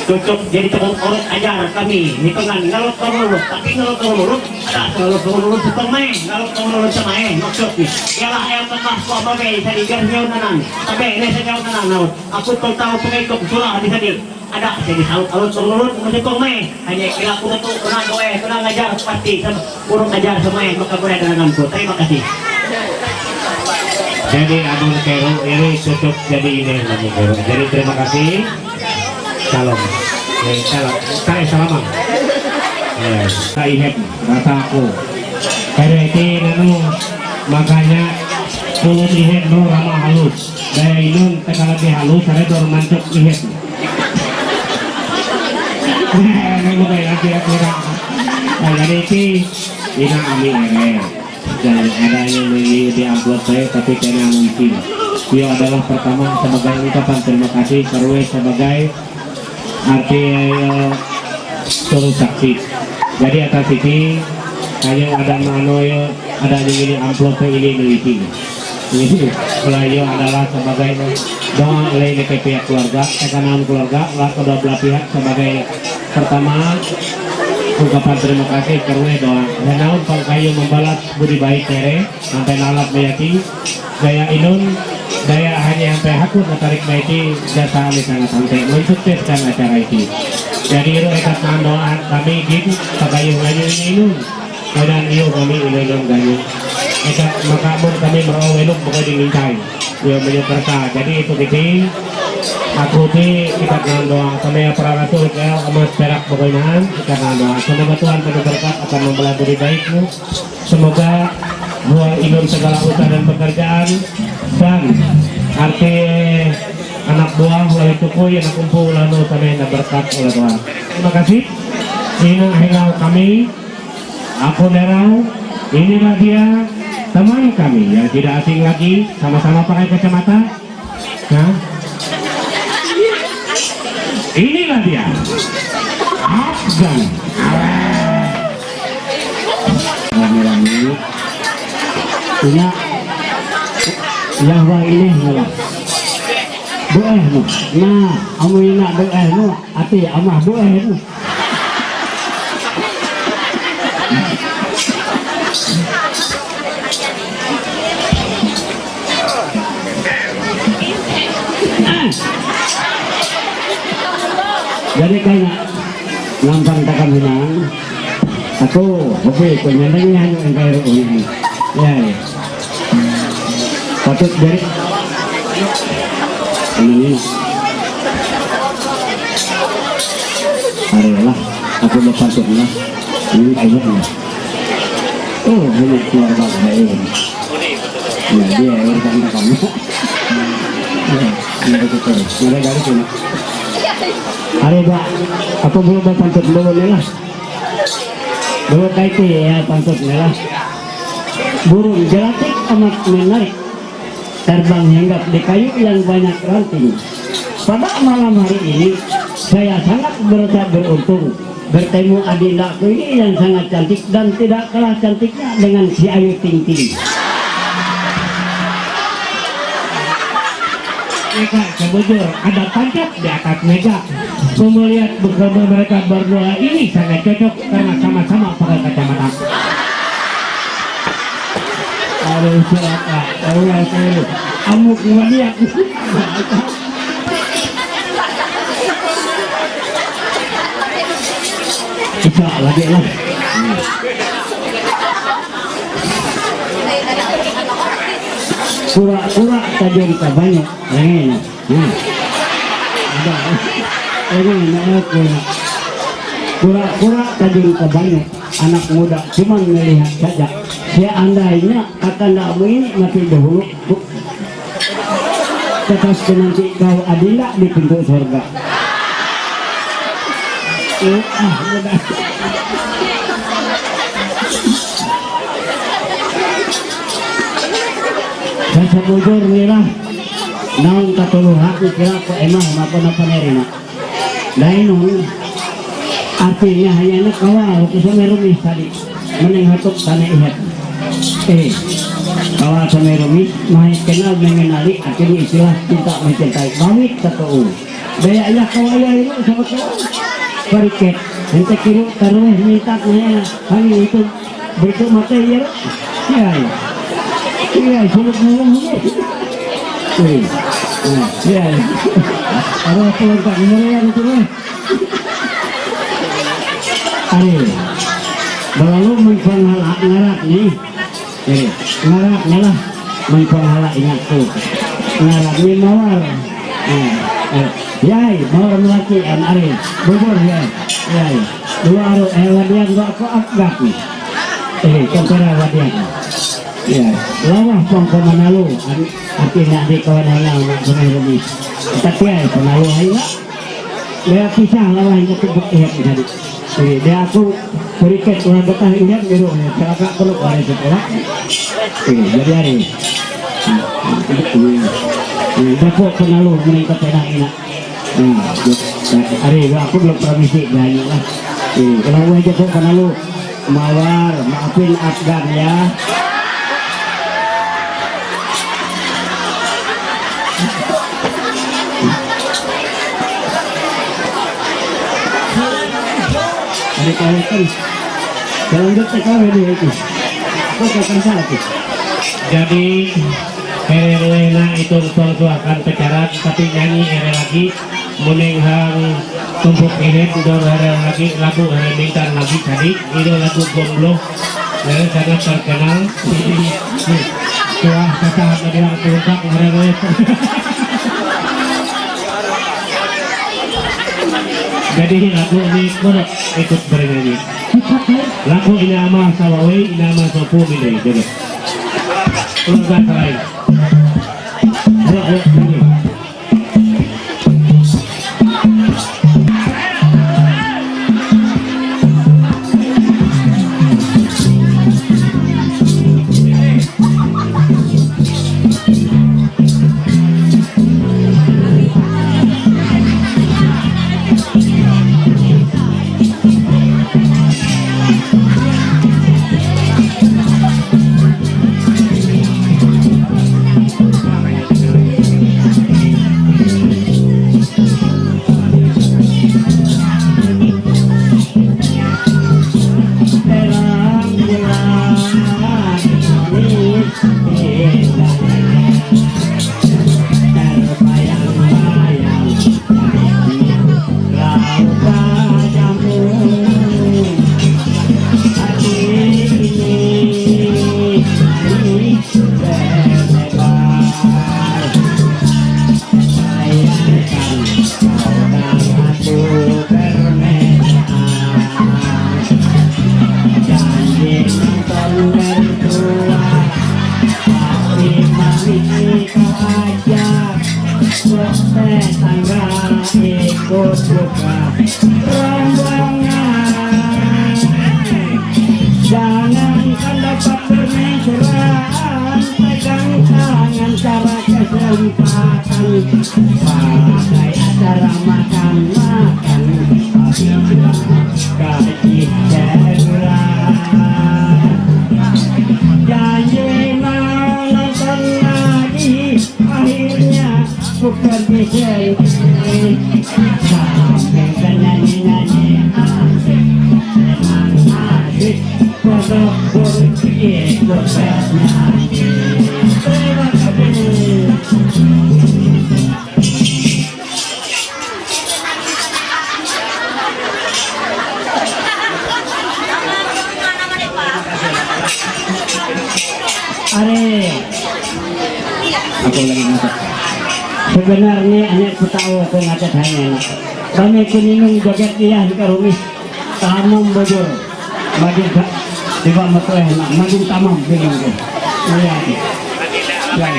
Cocok jadi tukang urut ajar kami. Hitungan, ngalot ka urut, tapi ngalot ka urut, ada ngalot ka urut sa pangmay, ngalot ka urut sa may, maksud ni. Kaya lah, ayaw ka kahit ko abagay, sa ligar niyo na nan. Tabi, na sa niyo na nan, ngalot. Ako tong tao pa kayo, kung sura, di sa di. Ada, jadi salot-alot ka urut, kung sa pangmay. Hanya kila ko na to, kung nagawa, kung ngajar, pati, sa Puro ajar semua yang maka boleh dalam ko. Terima kasih. Jadi, Abang Kero, ini cocok jadi ini, Abang Kero. Jadi, terima kasih. Salam. Eh, salam. Tayo, salaman. Eh, sa ihip, rata ako. Pero iti, ano, makanya, kulot ihip, no, rama halus. Dahil nun, tagalagi halus, ada dormantok ihip. Ano mo kayo, kaya, kaya, kaya, iti, Ina ami ere. Dan ada yang ini di amplop saya, tapi kena mungkin. Iyo adalah pertama sebagai ungkapan terima kasih, kedua sebagai arti eh, turun saksi. Jadi atas ini, kayo ada mano yo, ada yang ini amplop ini miliki. Ini, kalau iyo adalah sebagai doa oleh ke pihak keluarga, tekanan keluarga, lah kedua belah pihak sebagai pertama Kapal terima kasih kerana doa. Dan naon pangkayu membalas budi baik kere, sampai nalap mayati, gaya inun, gaya hanya sampai hakun matarik mayati, jasa alih sangat sampai mensukseskan acara ini. Jadi, iro ekat doa kami gin, pangkayu ngayu ini inun. Kedan iyo kami inun ganyu. Ekat makamun kami merau elok bukan dimintai. Iyo menyekerka. Jadi, itu kita. Aku ti kita doa. Kami para rasul ke amat perak pokoknya kita doa. Semoga Tuhan penuh berkat akan membelah budi baikmu. Semoga buah inun segala usaha dan pekerjaan dan arti anak buah lalu tukui anak kumpul lalu kami na berkat oleh Tuhan. Terima kasih. Ina hingga kami, aku nerau, inilah dia teman kami yang tidak asing lagi, sama-sama pakai kacamata. Nah, inilah dia. Afgan. Rame-rame. Ina, Yahweh ini malah. Doa mu. Nah, amu ina doa mu. Ati amah doa mu. Jadi kaya nampang takam hinang. Aku hobi ko nyandang ni hanu ang kairo ini. Ya, ya. Patut dari ini. Ayolah, aku mau patut lah. Ini aja lah. Oh, ini keluarga saya. Ya, dia yang tanda kamu. Ya, ini betul. Ada garis ini. Are ba, aku belum mau pantut dulu nih lah. Dulu kayak ya pantut nih lah. Burung gelatik amat menarik. Terbang hinggap di kayu yang banyak ranting. Pada malam hari ini, saya sangat merasa beruntung bertemu adindaku ini yang sangat cantik dan tidak kalah cantiknya dengan si Ayu Ting Ting. Mereka sebujur ada pantat di atas meja. Aku melihat bekerja mereka berdua ini sangat cocok karena sama-sama pakai kacamata. Aduh, siapa? Aduh, aduh. Amuk melihat. Kita lagi lah. Pura-pura tajam ka banyak. Lain. Nah. Ada. Ini, nah, oke. Pura-pura tajam ka banyak. Anak muda cuman melihat saja. Seandainya akan tak ini mati dahulu. Tetas nanti kau adinda di pintu surga. Eh, ah, muda. Sa sabujur nila, naon katuluhan kira ko emang mako na panerima. Dahil nun, artinya hanya na kawa, waktu sa meron tadi, meneng hatok tanah ihat. Eh, kawa sa meron, mahal kenal mengenali, artinya istilah cinta mencintai. Bawit katoo. Daya iya kawa iya iro sa kawa. Pariket, ente kiro taruh minta kaya, hanya itu. Berikut mata iya. Iya, iya. Iya, sulit ngomong ini. Iya. Iya, iya. Ada apa lengkap ngomong itu, eh? Ayo. Berlalu menpenghalak ngarak nih. Eh, ngarak ngalah. Menpenghalak ingatku. Ngarak nih mawar. Eh, eh. Yai, mawar melaki, an are. Bubur, yai. Yai. Dua aru, eh, wadian gua aku agak nih. Eh, kau kira wadian. Ya, lawah pang pemanalu. Artinya di kawan hanya anak sungai rumi. Tapi ya, panalu ayo. Dia pisah lawah yang ketubuk iya tadi. Jadi dia aku berikan orang kata iya biru ya. Celaka kalau pada sekolah. Jadi hari ini. Dapat penalu mereka pernah enak. Nah, hari ini aku belum permisi banyak lah. Kalau gue jatuh penalu. Mawar, maafin Afgan ya. Kalangit na kami ni Ricky. Huwag ka kansado. Jadi, kaya na itong pangkuhakan pagkarat, tapi nyanyi era lagi, muning hang tumpok ihit, dor era lagi, lagu era mintan lagi tadi, ilo lagu gomblo, era sangat terkenal. Wah, kata ada bilang terungkap, era. Jadi, lagu ini pun ikut bernyanyi. Lagu ini ama sawawi, ini ama sopo mili, gitu. Keluarga lain. Ayo, ayo, ayo. Ikut juga rombongan. Jangankan dapat bermesraan, pegang tangan cara kesempatan. Pakai acara makan-makan, gaji darurat. Janji mau nonton lagi, akhirnya bukan di sini. Sambil bernyanyi-nyanyi asik, senang asik, kodok pun ikut bernyanyi. Terima kasih. Are. Ako lagi nga. Sebenarnya anak ku tahu ako nga sa kanya na. Kami kuninong jagat niya ang karumi. Tamam bujur. Maging ka. Di ba matuloy na? Maging tamam. Bilang ko. Ayan. Yan.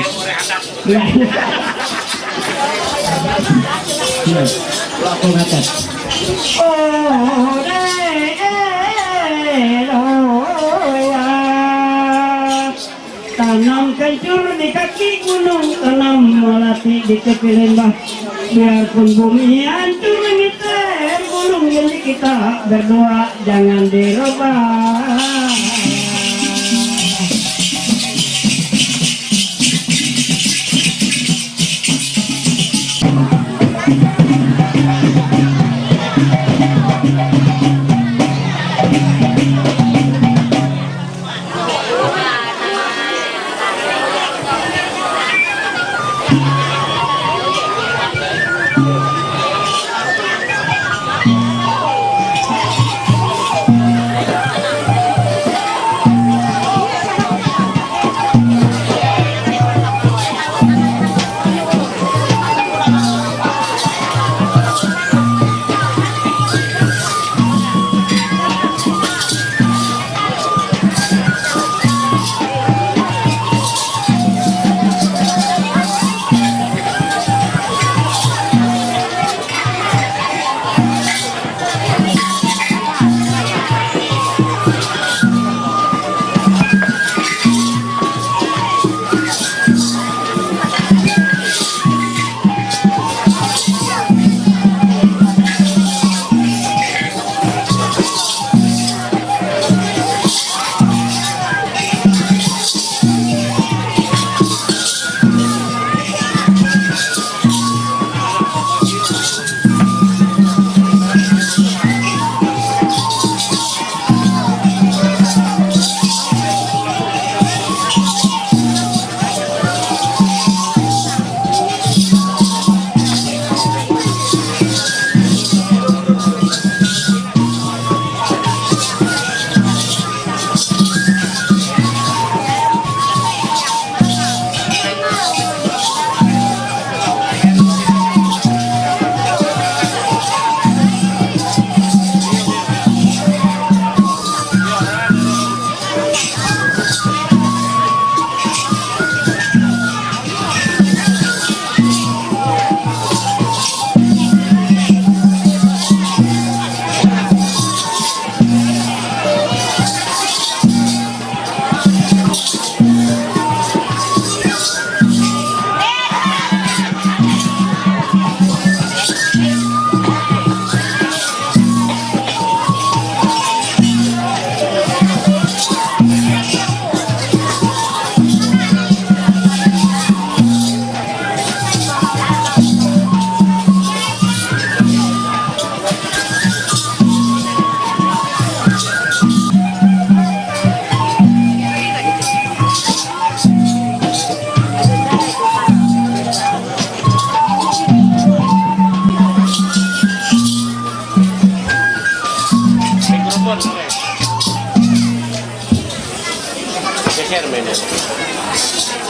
Yan. Yan. Ako nga ta. Ore, eh, lo, ya. Tanam kencur di kaki gunung, tanam melati di tepi lembah. Biarpun bumi hancur, ini teh gunung milik kita berdua, jangan dirubah.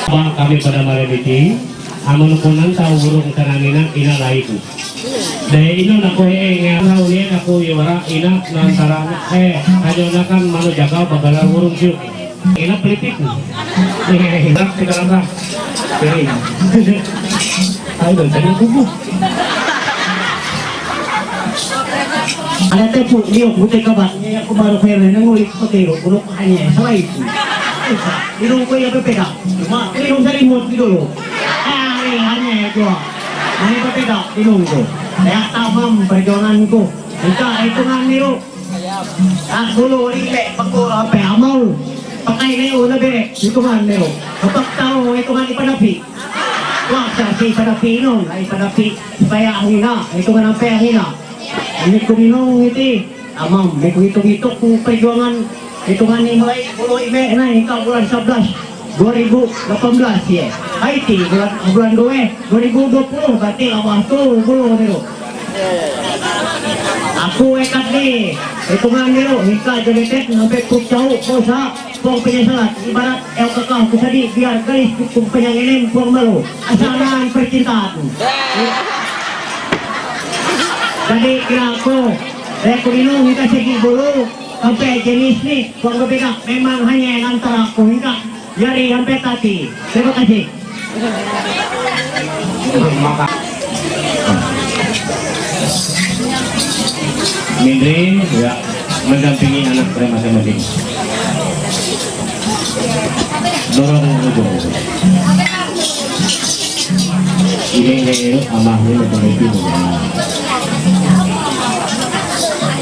Ba kami pada malam itu, amun kunan tahu burung tanamina ina laiku. Daya ino nako he nga na ulian aku yawara ina nantara eh ajo nakan manu jaga bagala burung siu. Ina pelipik. Ina kita rasa. Jadi, ayo dong jadi kubu. Ada tepu dia putih kabat. Ini aku baru kaya nengok ikut tengok burung hanya salah itu. Ilong ko iya pepeda. Cuma ilong sa remote gitu loh. Ah, eh, hanya itu. Hanya pepeda ilong ko. Kaya tamam perjuangan ko. Ika hitungan niyo. Ah, bulu rile pako ape amaw. Pakai niyo na bere hitungan niyo. Kapag tao hitungan ipanapi. Wah, sa si panapi no, ay panapi. Supaya ang ina, hitungan ang pe ang ina. Ini ko minong iti. Amam, may kuhitung-hitung kung perjuangan. Ito nga ni May, Pulo Ime, na, ikaw, bulan sebelas, dua ribu delapan belas, ya. Haiti, bulan, bulan dua, dua ribu dua puluh, berarti abah tu, Pulo Nero. Aku ekat ni, ito nga Nero, ika, jagetet, ngampe, pukcau, kosa, pong penyesalan, ibarat, el kakah, kusadi, biar garis, kumpanyang enem, pong malu, asalan, percintaan. Jadi, kira aku, Rek ko ino hita segi bulu, kape jenis ni, kung kabida, memang hanya yang antara ko hita, yari yang petati. Terima kasih. Mindre, ya, mendampingi anak saya masing-masing. Dorong ujung. Ini ini amah ini betul itu.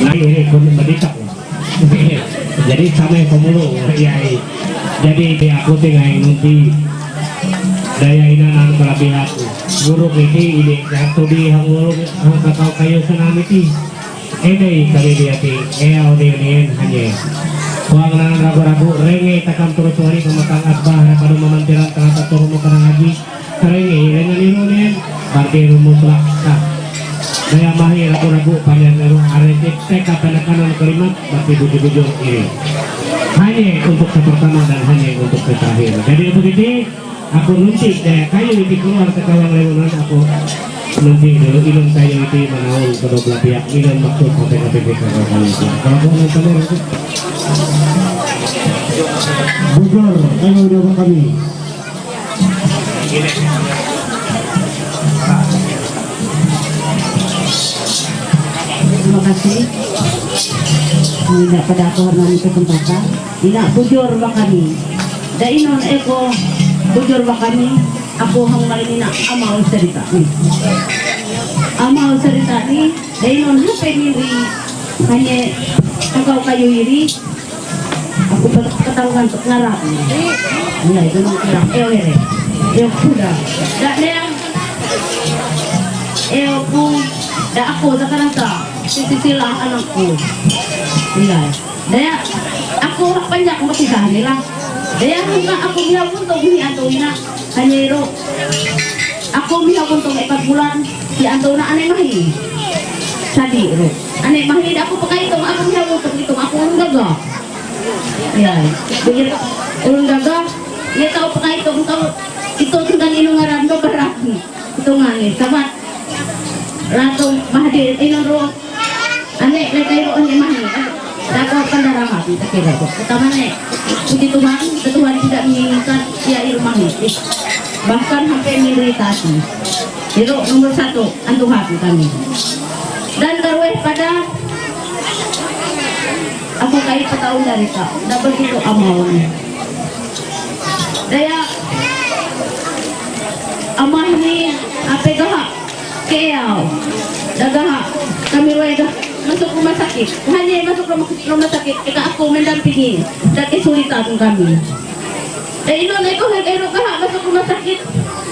Nah, ini pun berita. Jadi sama yang pemulung, ya. Jadi di aku tinggal nanti daya ina nan kalabihan. Guru ini ini waktu di hang guru hang kakau kayu senam itu. Ede kami di hati, eh, audien hanya. Kuang nan ragu-ragu, renge takam terus wali pematang asbah, rapadu mamantiran terasa turun makanan haji. Karenge, renge niru nen, parti rumus lah. Daya mahi ragu-ragu, palian niru, arete, teka penekanan kalimat, berarti bujur-bujur iri. Hanya untuk yang pertama dan hanya untuk yang terakhir. Jadi untuk itu, Aku nunti, daya kayu iti keluar ke kawang lewonan aku nunti dulu ilun kayu iti manaun kedua belah pihak ilun maksud sampai ke P P K kayu itu. Kalau kau nonton itu. Bujur, kayu udah kami. Terima kasih. Tidak pada aku harus kesempatan. Ina bujur ba kami. Da inon eko bujur ba kami. Ako hang malin ina amaw sarita ni. Amaw sarita ni. Da inon hape ni ri hanya kakaw kayo iri. Ako pa katangan sa ngarap. Wala, ito nang ngarap. Ew ere. Ew kuda. Da neyang ew ku. Da ako sa karasa. Si sila anak ku. Wala. Daya, ako panjak makita nila. Daya, hanggang ako mihabuntong ni Antonina, kanyero. Ako mihabuntong ipat bulan, si Antona ane mahi. Sadi ro. Ane mahi, ako pakaitong, ako mihabuntong itong, ako ang gaga. Yan. Bigyan, ang gaga, niya tao pakaitong, tao, ito tinggal inungaran, no, barang. Ito nga ni, sabat. Ratong mahdi, inunro. Ane, letay mo, ane, mahi. Dapat pandaramat, kita kira ko. Katama ne, puji Tuhan, ketuhan tidak menginginkan dia irumahi. Bahkan hampir menderitasi. Itu nomor satu, antuhat kami. Dan karuwe pada aku kay pataon dari ka, dapat itu amaw ni. Daya, amah ni, ape gaha, keyaw, da gaha, kami ruwe da, masuk rumah sakit. Hanya masuk rumah, rumah sakit, kita aku mendampingi, da kesulitan kami. Da ino neko hek ero gaha, masuk rumah sakit,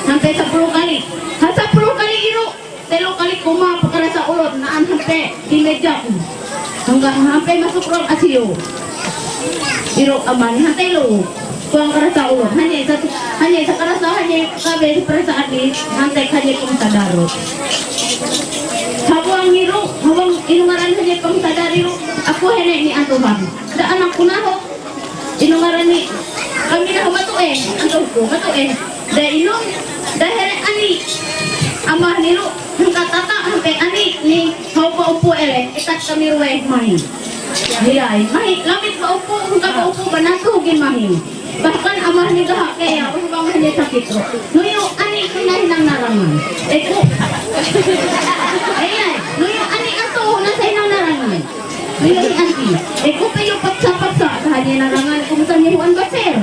sampai sepuluh kali. Ha, sepuluh kali iro. Telo kali kuma pakarasa ulot naan hampe di meja ku. Hanggang hampe masuk ruang I C U. Iro aman hante lo. Kuang karasa ulot. Hanya satu, hanya sa karasa, hanya kabe sa perasaan ni hante hanya kung sadaro. Hawang iro, hawang inungaran hanya kung sadari ro. Aku hene ni antuhan. Da anak kunaho. Inungaran ni Kamina humatu eh, anto ko humatu eh. Da inom, da here ani, amah niru, hangka tata, hampe ani, ni, hau pa upu ele, etak kami ruwe mahi. Iya, mahi, lamit pa upu, hangka pa upu, banatu gi mahi. Bahkan amah ni gaha kaya, usu bang hanya sakit ro. Nuyu ani, kina hinang narangan. Eku. Iya, nuyu ani ato, nasa hinang narangan. Iya, iya, anti. Eko kayo paksa-paksa, kahanya narangan kung saan niyo ang bater.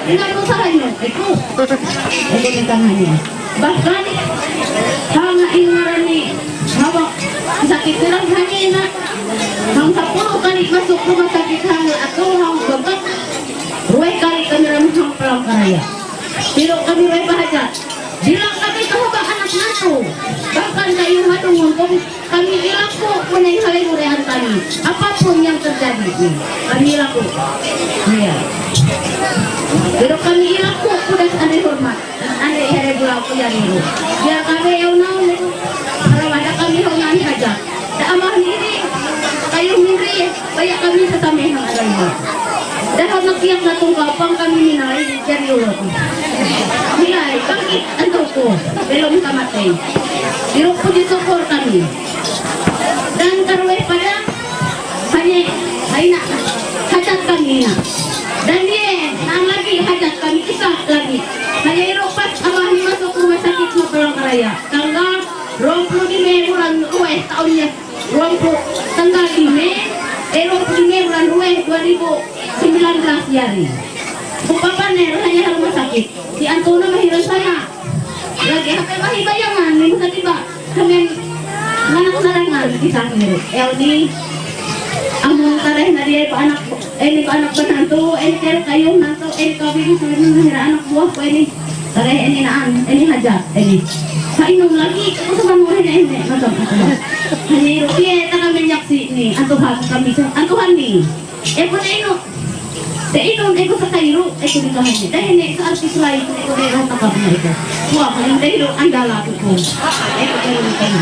Inano sa kanyo, eko. Eko ni tanganyo. Bahkan, hanga ingarani, hawa, sakit nila hanya na, hang sapuluh kali masuk rumah sakit hang atau hang bengkak, ruwe kali kami ramah hang palang karaya. Pero kami ruwe bahaja. Bilang kami kahaba anak nato, bahkan kayo madungon kung kami ilaku, kunay halimurehan kami. Apapun yang terjadi, kami ilaku. Iya. Pero kami ilaku, kudas ane hormat. Ane here bula ku yan iru. Biar kami yaw naon iru. Para wada kami hongan haja. Da amah ni ini, kayo minri, kaya kami sa kami hang aray mo. Dahil nakiyak na tong kapang kami minay, yan iru. Minay, bakit? Ano ko? Belum kamatay. Pero puji syukur kami. Dan karwe pada, hanya, ay na, hajat kami na. Dan ye, na lagi hajat kami, isa lagi. Hanya iru pas amah ni masuk rumah sakit Magelang Raya. Tanggal dua puluh lima bulan ruwe tahun niya. Dua puluh, tanggal lima, eh, dua puluh lima bulan ruwe dua ribu sembilan belas yari. Ku papa ne, hanya rumah sakit. Si Anto na mahirap sana. Lagi, hangpe mahi bayangan, ni masa tiba. Kami, manang narangan, kisah ni. Ew ni, among tareh na diya pa anak, eh, ni pa anak pa nanto, eh, ni kero kayo nanto, eh, ni kabi ko, sabi mo, nahira anak buah ko, eh, ni. Tareh, eh, ni naan, eh, ni haja, eh, ni. Sa inom lagi, ako sa manuhin, eh, ni, macam, macam. Hani, rupiye, taka minyak si, ni, antuhan, kami sa, antuhan ni. Eko na ino. Te ino, eko sa kairo, eko di kahan. Dahil ne sa artist lain, eko na ino takap na eko. Kuha ko yung dahil ang dala ko po. Eko kayo na kayo.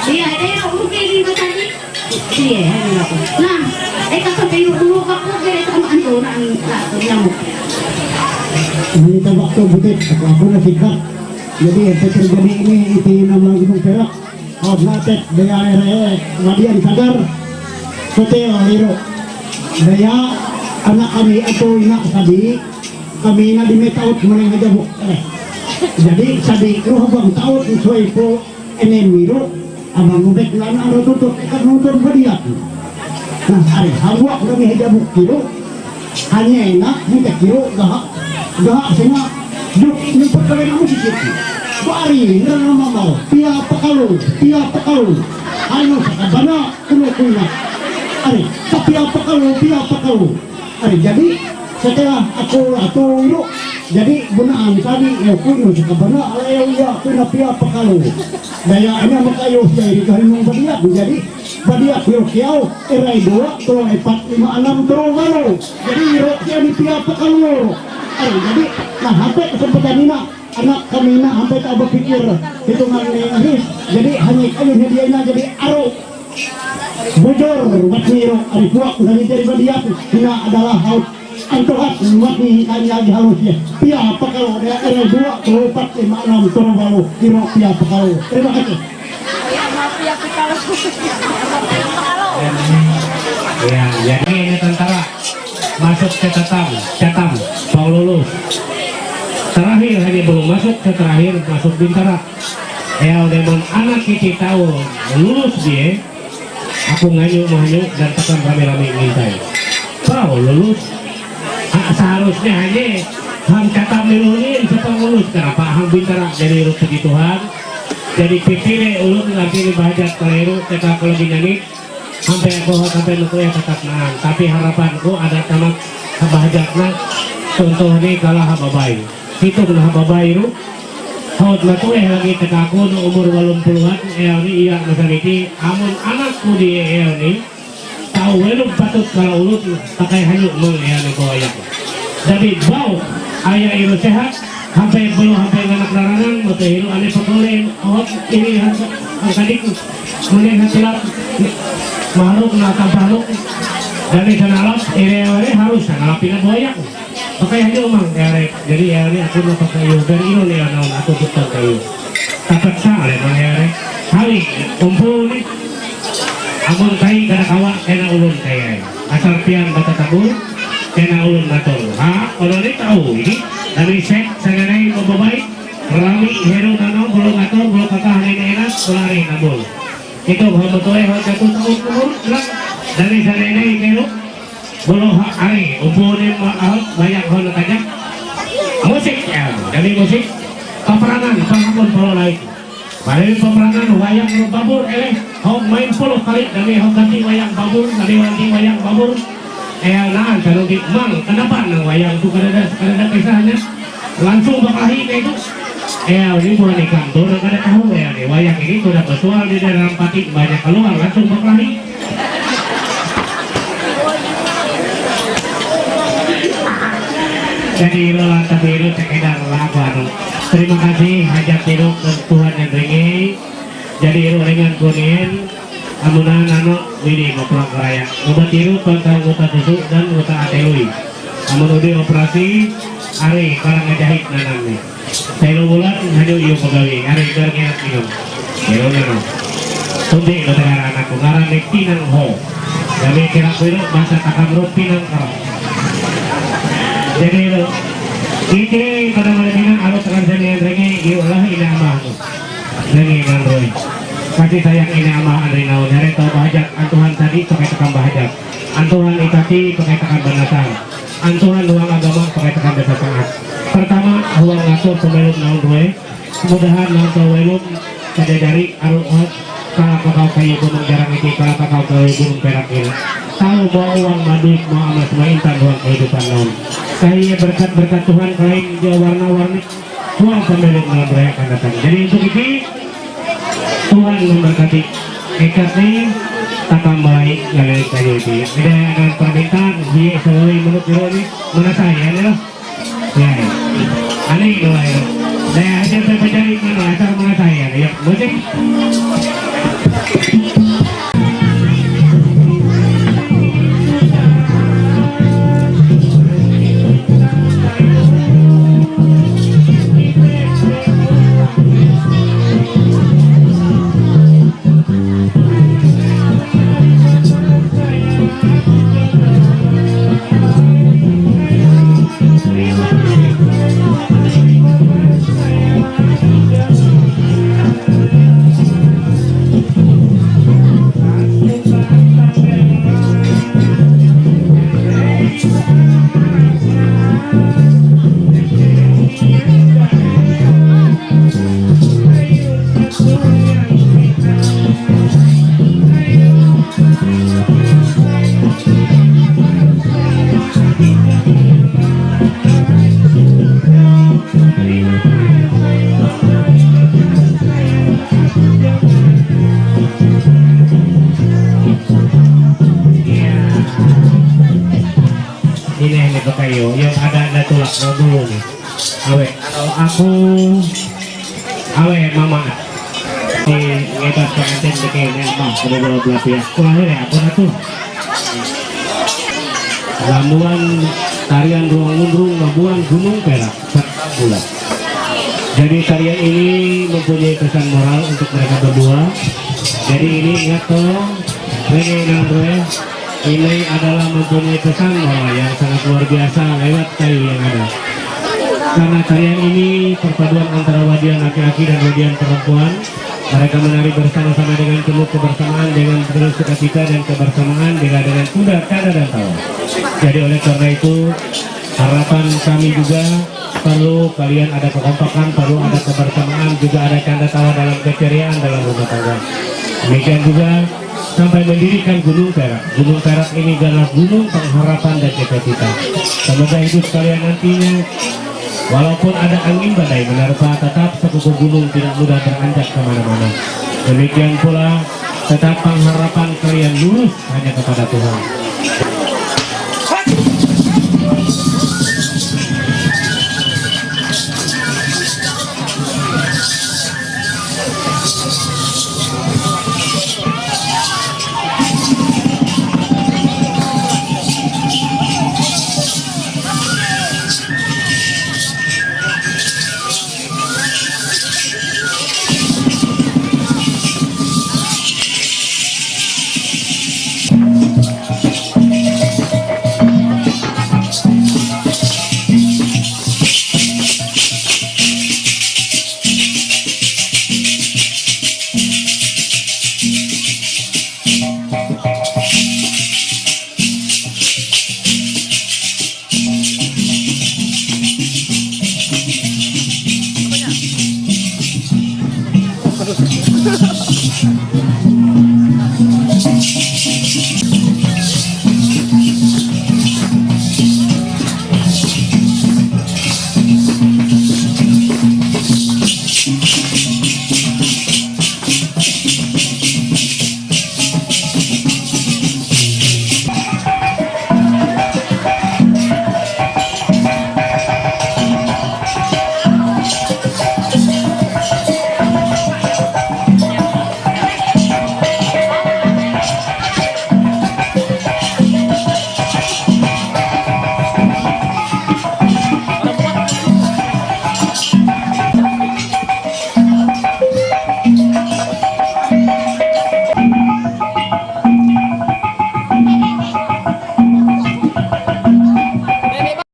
Iya, dahil ako kayo yung kasali. Iya, ano ako. Na, eka sa kayo, ulo ka po, kaya sa ang ano, na ang lato niya mo. Ang tabak to, butit. Ako, ako na sikat. Jadi, ang petrol gani ini, ito yung naman ng pera. Hot natet, daya ere, wadian sagar. Kote, liro. Daya, anak kami, ato, ina, sabi, kami na di may taot mo na yung hajabok. Eh. Jadi, sabi, roh bang taot, soy po, enem miro, abang ubek na na, aro tuto, ekat nonton badiat. Nah, ari, hawak kami hajabok kiro. Hanya enak, minta kiro, gahak, gahak sina, yuk, yung pagkawin ang musikit. Bari, nila na mamaw, pia pakalo, pia pakalo. Ano sa kabana, kuno kuno. Ari, sa pia pakalo, pia pakalo. Ari, jadi, setelah aku atau yuk, jadi bunaan kami, ya kuno sa kabana, alayaw ya, kuno pia pakalo. Daya, ano makayo, sa iri, kahit mong badiat, jadi, Badiat hiro kiau, erai dua, tolo epat, lima, enam, tolo walo. Jadi hiro kiau ni pia pakalur. Ari, jadi, nah, hampir kesempatan ini, anak kami ini hampir tak berpikir hitungan ni Inggris. Jadi hanya kayu ni dia ini jadi aro. Bujur, buat ni hiro, ari kuak, dari, dari badiat, ini adalah haut. Antuhat, mati hanya di halus ya. Pia pakalo dia, ada dua, tolo, epat, lima, enam, tolo, walo, hiro pia pakalo. Terima kasih. Ya, jadi ini tentara masuk ke Tatam, Catam, Paululus. Terakhir hanya belum masuk ke terakhir, masuk Bintara. Ya, udah anak kita tahu lulus dia. Aku nganyo mahanyo dan tekan rame-rame ngintai. Pau lulus. Ha, seharusnya hanya hang Catam ni lulus, siapa lulus? Kenapa hang Bintara jadi lulus, puji Tuhan? Jadi pipire ulun nanti ni bahajat keliru, kita kalau dinyanyi, sampai aku sampai nuku ya tetap nahan. Tapi harapanku ada tamat bahajatna, contoh ni kalah babai. Hitung nah babai ru. Haut matueh lagi tekaku nu umur walong puluhan, eoni iya masaniki, amun anakku di eoni, tahu welum patut kalau ulut pakai hanyu meng eoni bawayak. Jadi bau, ayah iru sehat, sampai belum sampai nganak larangan, mata iru ane pakolen, awak ini angkadik, mending hatilat, makhluk na tampaluk, dari sana alap, ire harus sana alapin bawayak. Pakaihan niyo mang yari, jadi yari ako na pakaiyo, pero ino niya na ako sa pakaiyo. Kapag sa ale mangyari, hari, umpuni, amon tayo kada kawa, kaya ulon kaya. Asal piyan matatago, kaya ulon matol. Ha, kalau ni tao, ini, dari set, sa nanay, mababay, rami, hero, nano, bulong ato, bulong kakahanay na enak, wala rin, abol. Ito, hamotoy, hagkatutong, kumurut, lang, dari sa nanay, hero, Bolo ha-, ari, ubo ni ma-, ah, wayang ho nakajak. Musik, ya, dari musik. Paprangan, pangapon polo lain. Bali paprangan, wayang no babur, eh, ho main polo kali, dari ho ganti wayang babur, dari ganti wayang babur. Eh, naan, kalau di, mang, kenapa nang wayang tu kada ada, kada ada kisahnya? Langsung bakalahi ka itu. Eh, ini bukan ikan, tu orang kada tahu ya, ni wayang ini sudah bersual di dalam pati, banyak keluar, langsung bakalahi. Jadi, ilo lang tabi ilo, sekedar lagu, anu. Terima kasih, hajat ilo ke Tuhan yang ringi. Jadi, ilo ringan kunin, amunan, anu, ini, mau pulang ke raya. Obat ilo, pantang muta susu, dan muta atelui. Amun udi operasi, ari, kalang ngejahit nanam ni. Telo bulan, hanya iyo pagawi, ari, gar ngerak minum. Ilo nano. Tundi, lo tegara anakku, ngaran ni Pinang Ho. Kami kira kuiru, bahasa takam ro Pinang Karo. Jadi, ilo, iti pada malam ini, alo tekan senian rengi, iyo lah, ini amahmu. Rengi Nandroy. Kasih sayang ini amah Andri Naon. Hari tau bahajak, antuhan tadi pakai tekam bahajak. Antuhan itati pakai tekam banasar. Antuhan ruang agama pakai tekam desa taat. Pertama, ruang ngatur pemilu Naon Roy. Mudahan Naon Roy Welum, kajajari, aru, ah, kalau kakau kayu gunung jarang itu, kalau kakau kayu gunung perak ini. Tahu mau uang madus, mau amas, mau intan ruang kehidupan Naon. Saya berkat-berkat Tuhan, kelain dia warna-warni, Tuhan sambil merayakan datang. Jadi untuk itu, Tuhan memberkati. Ikat ni, takam baik, lalu kayu di. Ada yang permintaan, dia selalu menurut dulu ni, mana saya ni lah. Ya. Ani dua ya. Saya aja saya mencari mana, asal mana saya ni. Ya, musik. Ini, ini pakai yo, yang ada, ada tulak no dulu nih. Awe, kalau aku, awe, mama. Di ngetas pengantin deke, ini mah, kedua belah pihak. Kurang ini, aku tuh. Lamuan tarian ruang undrung, Labuan Gunung Perak, Serta Bulan. Jadi tarian ini mempunyai pesan moral untuk mereka berdua. Jadi ini ingat tolong, Rene dan Roy, ini adalah mempunyai pesan moral yang sangat luar biasa lewat kayu yang ada. Karena tarian ini perpaduan antara wadian laki-laki dan wadian perempuan, mereka menari bersama-sama dengan penuh kebersamaan, dengan penuh sukacita dan kebersamaan, juga dengan tunda, canda dan tawa. Jadi oleh karena itu, harapan kami juga perlu kalian ada kekompakan, perlu ada kebersamaan, juga ada canda tawa dalam keceriaan dalam rumah tangga. Demikian juga sampai mendirikan Gunung Perak. Gunung Perak ini adalah gunung pengharapan dan cita-cita. Semoga hidup kalian nantinya, walaupun ada angin badai menerpa, tetap sekukuh gunung tidak mudah beranjak kemana-mana. Demikian pula, tetap pengharapan kalian lurus hanya kepada Tuhan.